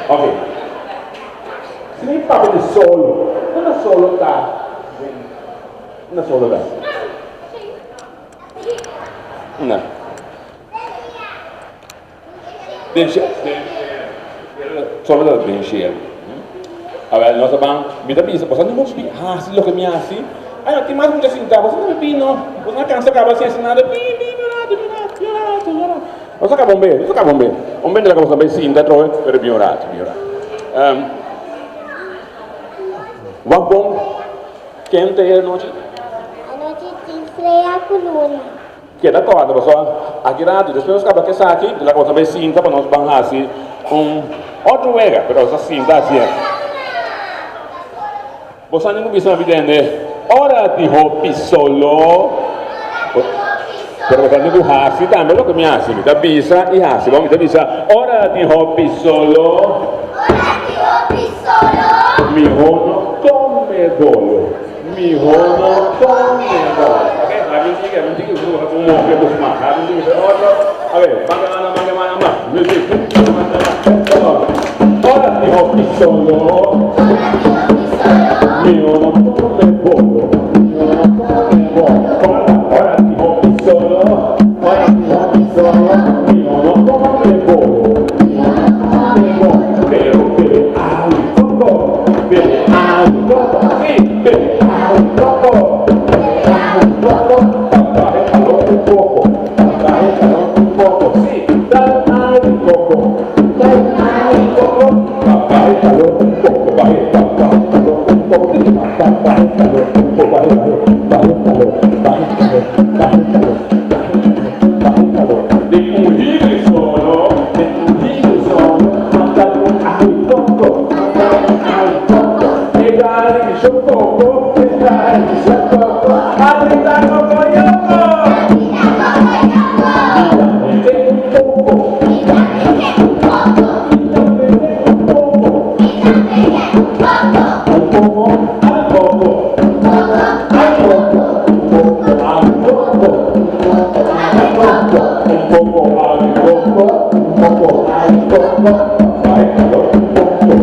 Ok. Si mi papia di solo, unda solo ta den? Unda solo ta? Unda? Den shelu. Solo ta den shelu. Awel, nos ta ban, mi ta bisa, boso no por hasi loke mi hasi. Ay, no tin mas mucha sinta, boso no bin no. Boso no cansa caba sin hasi nada. Bin, bin, un rato, bin un rato, bin un rato, bin un rato. Nos a caba un bes, nos a caba un bes. Un bes laga boso bay sinta atrobe, pero bin un rato, bin un rato. Wak bon, ken ta e anochi? Anochi tin strea ku luna. Keda kòrda pasobra aki ratu despues nos kaba ku esaki la cosa bai sinta pa nos ban hasi un otro wega pero nos a sinta hasi e. Bo sa ningun bisa mi tende ora di hopi solo pero bo sa ningun hasi tambe loke mi hasi mi ta bisa i hasi bo mi ta bisa ora di hopi solo miho no kome bolo. Miho no come bolo. Ok, habi un tiki, habi un tiki, usted un moke bus mas. Habi un tiki, otro. A ver, manga mana, manga mana, mas. Music. Ora di hopi solo. Miho no come bolo. Miho no come bolo. Ora di hopi solo. Ora di hopi solo. Miho no come bolo. Miho no come bolo. Pero, pero, ay, coco. Pero, ay, coco. Sí, pero, ay, coco. Ay, coco. Baje calor un poco. Baje calor un poco. Sí, dale ay, coco. Dale ay, coco. Baje calor un poco. Baje, baje calor un poco. Sí, baje calor un poco. Baje, baje, baje calor. Baje calor, baje calor. Baje calor. De un libre solo, de un libre solo, mata un ay, coco. Mata un ay, coco. E dale mi coco, e dale mi coco, a gritar coco yoko. Mira, un poco. Mira, un poco. Un poco al poco. Al poco. Un poco al poco. Al poco. Un poco al poco. Un poco al poco. Baje calor un poco.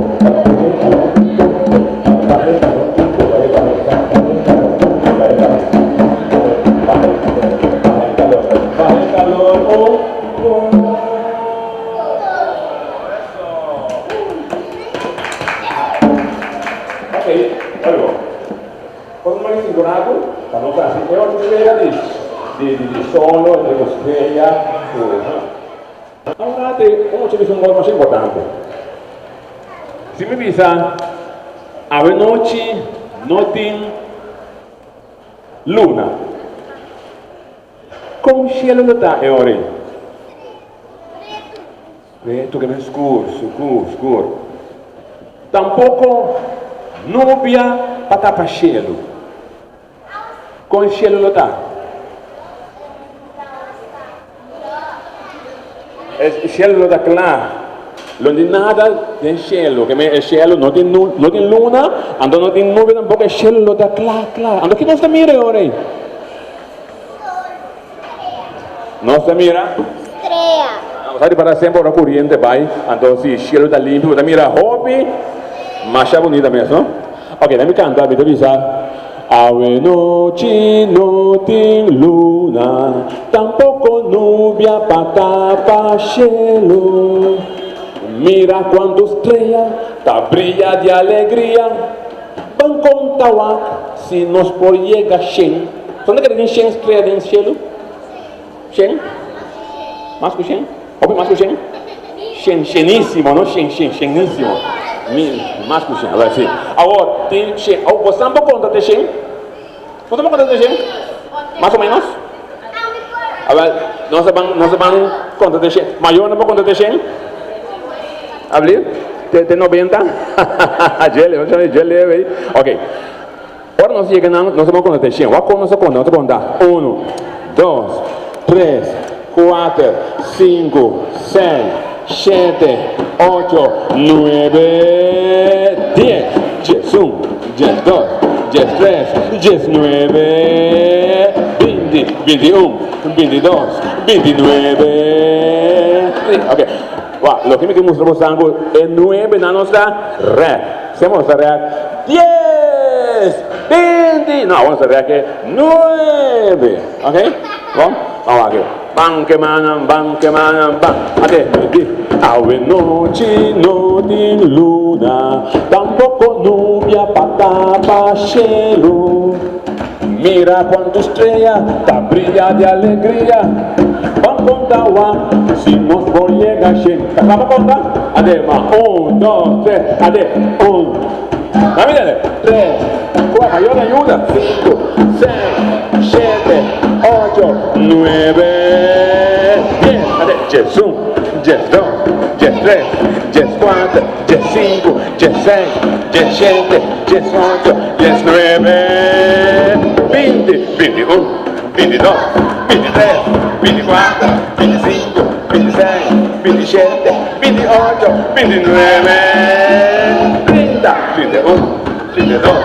Baje calor un poco. Baje calor un poco. Baje calor. Baje calor. Baje calor. Baje calor. Baje calor un poco. Eso. Ok, algo. Por un cinco pa nos hasi e otro wega di di di di solo entre ku strea ku Ahora te un mucha bisa un kos masha importante. Si mi bisa awe nochi no tin luna, kon shelu lo ta e ora ei? Pretu ke men skur, sukur, skur. Tampoko nubia pa tapa shelu. Kon shelu lo ta? E shelu lo ta kla. Lo no tin nada den shelu. Ke men e shelu no tin no tin luna, anto no tin nubia tampoko, e shelu lo ta kla, kla. Anto ki nos ta mira e ora ei? Nos ta mira. Strea. Nos ta ripara semper ora coriente bay, anto si cielo ta limpio bo ta mira hopi masha bunita mes, no? Ok, nan mi canta, mi ta bisa, Awe nochi no tin luna, tampoco nubia pa tapa cielo. Mira cuanto strea ta briya di alegria. Ban conta wak si nos por yega shen. Bo ta kere tin shen strea den cielo? Shen? Mas ku shen? Hopi mas ku shen? Shen, shenísimo, no? Shen, shen, shenísimo. Mi, mas ku shen, a si. Awor, tin shen. Awor, bo sa por konta te shen? Bo sa por konta te shen? Mas o menos? Awel, nos a ban, nos a ban konta te shen. Mayornan por konta te shen? Ablir? Te, te 90? Djele, nos chama djele, wey. Ok. Ora nos yega nan, nos ta bon konta te shen. Wak kon nos ta konta? Nos ta konta unu, dos, tres, kuater, sinku, seis, shete, ocho, nuebe, dies. Diesun, diesdos, diestres, diesnuebe, binti, bintiun, bintidos, bintinuebe, trinta. Ok. Wak, loke mi ke mustra boso ku e nuebenan nos ta rèk. Semper nos ta rèk dies, binti, no, awor nos ta rèk e nuebe. Ok? Bon, ban wak e. Ban ke manan, ban ke manan, ban. Ate, di. Awe nochi no tin luna, tampoko nubia pa tapa shelu. Mira cuantu strea ta briya di alegria. Ban conta wak si nos por yega shen. Ta cla pa conta? Ade ma un, dos, tres, ade un. Na mi tende? Tres, cuatro, mayor na yuda, cinco, seis, shete, ocho, nuebe, dies. Ade djesun, djesdos, djestres, djescuater, djescinco, djesseis, djesshete, djesocho, djesnuebe, binti, bintiun, bintidos, bintitres, binticuater, binticinco, bintiseis, bintishete, bintiocho, bintinuebe, trinta, trintaun, trintados,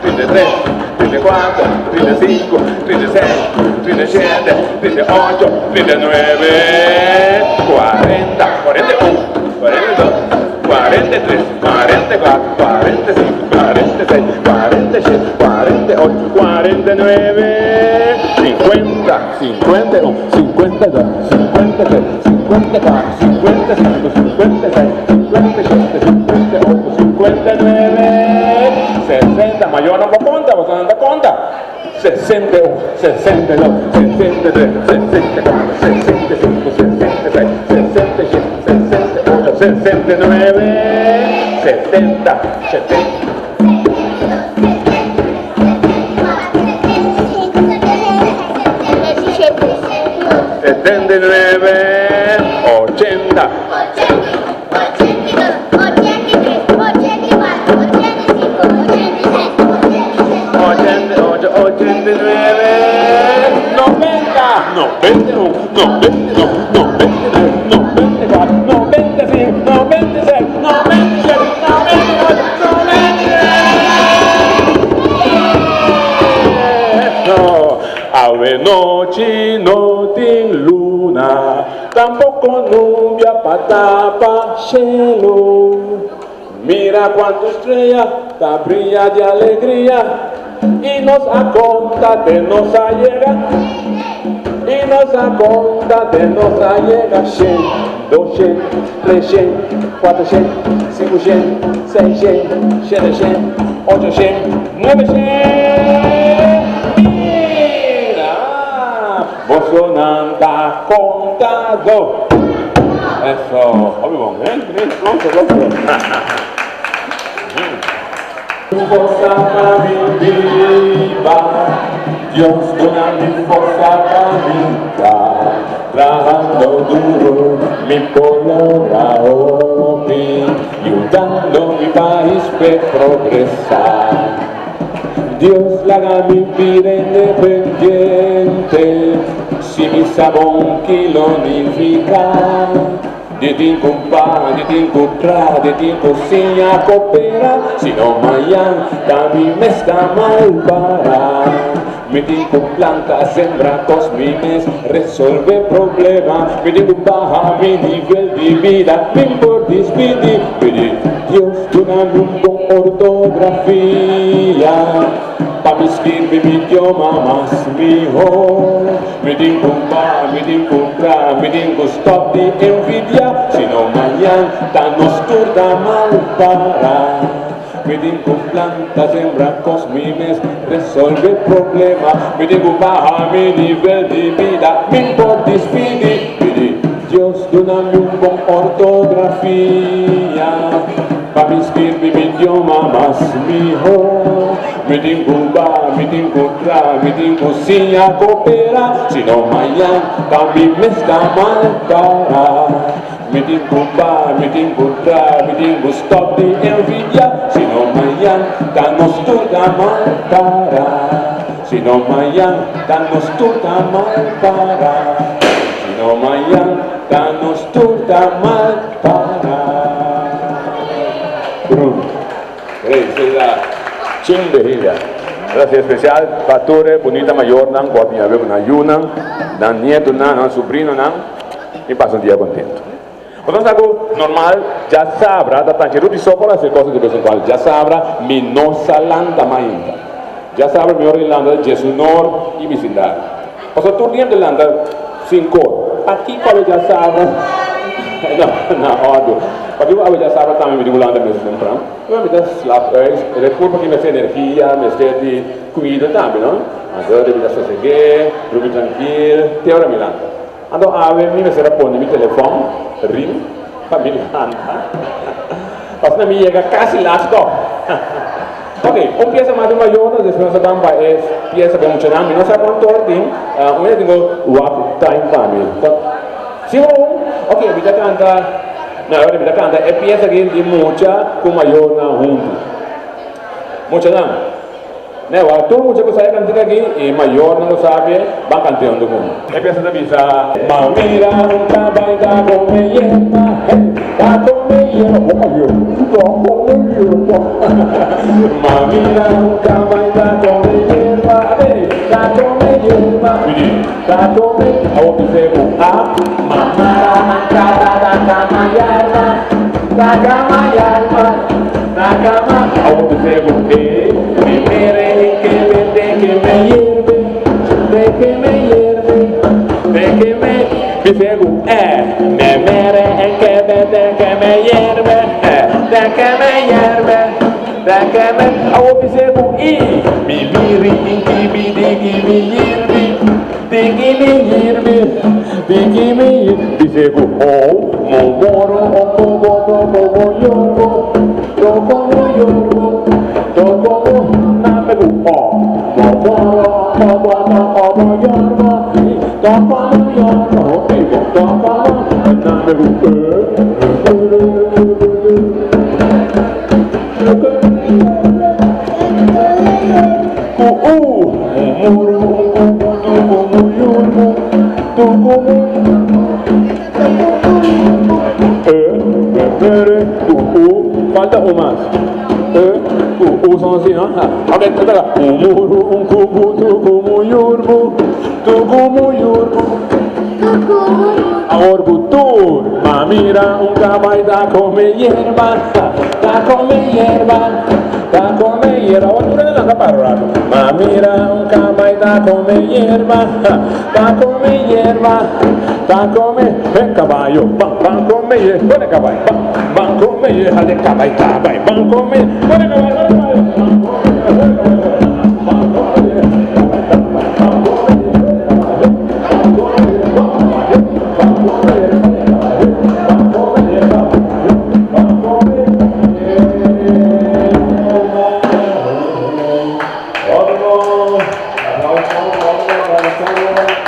trintatres, trintacuater, trintacinco, trintaseis, trintashete, trintaocho, trintanuebe, cuarenta, cuarentaun, cuarentados, 43, 44, 45, 46, 47, 48, 49, 50, 51, 52, 53, 54, 55, 56, 57, 58, 59, 60. Mayor no por conta, boso no ta conta. 61, 62, 63, 64, 65, 66, 67, 68, 69, 70, 70. 79, 80. 88, 89, 90, 91, 92, 93, 94, 95, 96, 97, 98, 99. Awe nochi no tin luna. Tampoco nubia pa tapa shelu. Mira cuanto estrella ta bria di alegria y nos a conta te nos a yega y nos a conta te nos a yega shen, doshen, treshen, cuatershen, cincoshen, seishen, sheteshen, ochoshen, nuebeshen. Mira! Bosonan ta contado. Eso, hopi bon, eh? Aplauso, aplauso. Forsa pa mi biba, Dios duna mi forsa pa mi ta trahando duro, mi por logra hopi, yudando mi pais p'e progresa. Dios laga mi bira independiente Si mi sa bon ki lo nifica Di tin cu paga, di tin cu traha, di tin cu siña coopera Si no mañan ta mi mes ta mal para Mi tin cu planta, sembra cos mi mes resolve problema Mi tin cu baha mi nivel di bida, mi por dispidi Pidi Dios duna mi un bon ortografia Pa mi skirbi mi idioma mas mihó. Mi tin ku ba, mi tin ku tra, mi tin ku stòp di envidiá Sino mañan ta nos tur ta mal pará. Mi tin ku planta, sembra kos mi mes resolve problema Mi tin ku baha mi nivel di bida, mi por dispidi Pidi Dios duna mi un bon ortografia Pa mi skirbi mi idioma mas mihó. Mi tin ku ba, mi tin ku tra, mi tin ku siña koperá Si no mañan ta mi mes ta mal pará. Mi tin ku ba, mi tin ku tra, mi tin ku stòp di envidiá Si no mañan ta nos tur ta mal pará. Si no mañan ta nos tur ta mal pará. Si no mañan ta nos tur ta mal pará. Brun. Graciela Chin Behilia. Gracia especial pa tur e bunita mayornan cu a bini awe cu nan yunan, nan nietonan, nan sobrinonan y pasa un dia contento. Bo ta sa ku normal djasabra ta tanchi Rudy so por hasi e kos di bes en kuando. Djasabra mi no sa lanta mainta. Djasabra mi ora di lanta ta djesunor i bisindario. Pasobra tur dia mi ta lanta sinkor. Pakiko awe djasabra no na òrdu. Pakiko awe djasabra tambe mi tin ku lanta mes tempran? Mi ta slap uit. E kurpa aki mester energia, mester di kuido tambe no. Anto mi ta soseg'é, drumi trankil te ora mi lanta. Anto awe mi mester a pone mi telefòn ring pa mi lanta pasobra mi yega kasi laat tòg. Ok, un piesa mas di mayornan despues nos ta ban pa e piesa pa e muchanan. Mi no sa kuantu ora tin, un hende tin ku wak time pa mi. Si un? Ok, mi ta kanta, no, ora mi ta kanta e piesa aki di mucha ku mayornan huntu. Muchanan. Newa, tur mucha ku sa e kantika aki i mayornan ku sabi ban kant'é huntu ku mi. E piesa ta bisa. Ma mira un kabai ta kome yerba, hey, ta kome yerba, bo pa yerba, ta kome yerba. Ma mira un kabai ta kome yerba, hey, ta kome yerba, mi di, ta kome, awor bis'é ku a. Ma mara un kaba ta kama yerba, ta kama yerba. Na cama awor mi segu e mi mere e ke me de ke me yerbe de ke me yerbe de ke me mi segu e me mere e ke me de ke me yerbe e de ke me yerbe de ke me awor mi segu i mi miri in ki mi di ki mi yirbi di ki mi yirbi di ki mi mi segu o mo moro o kobo kobo mo yorbo to komo yorbo to komo na me gu o mo moro o kobo to komo yorbo to komo yorbo to komo na me gu Ku u muru un ku tu komo yorbo to komo E, E, R, U, U, falta un mas. E, U, U son así, no? Ah, ok, ta ta. Un muru, un kubu, tu kumu yurbu, tu kumu yurbu. Awor ku tur ma mira un kabai ta kome yerba, ta kome yerba, ta kome yerba. Awor tur hende lanta para un rato. Ma mira un kabai ta kome yerba, ta kome yerba. Ta come e caballo, ban, ban come ye, pone caballo, ban, ban come ye, hale caballo, caballo, ban come, pone caballo, pone caballo, ban come, pone caballo.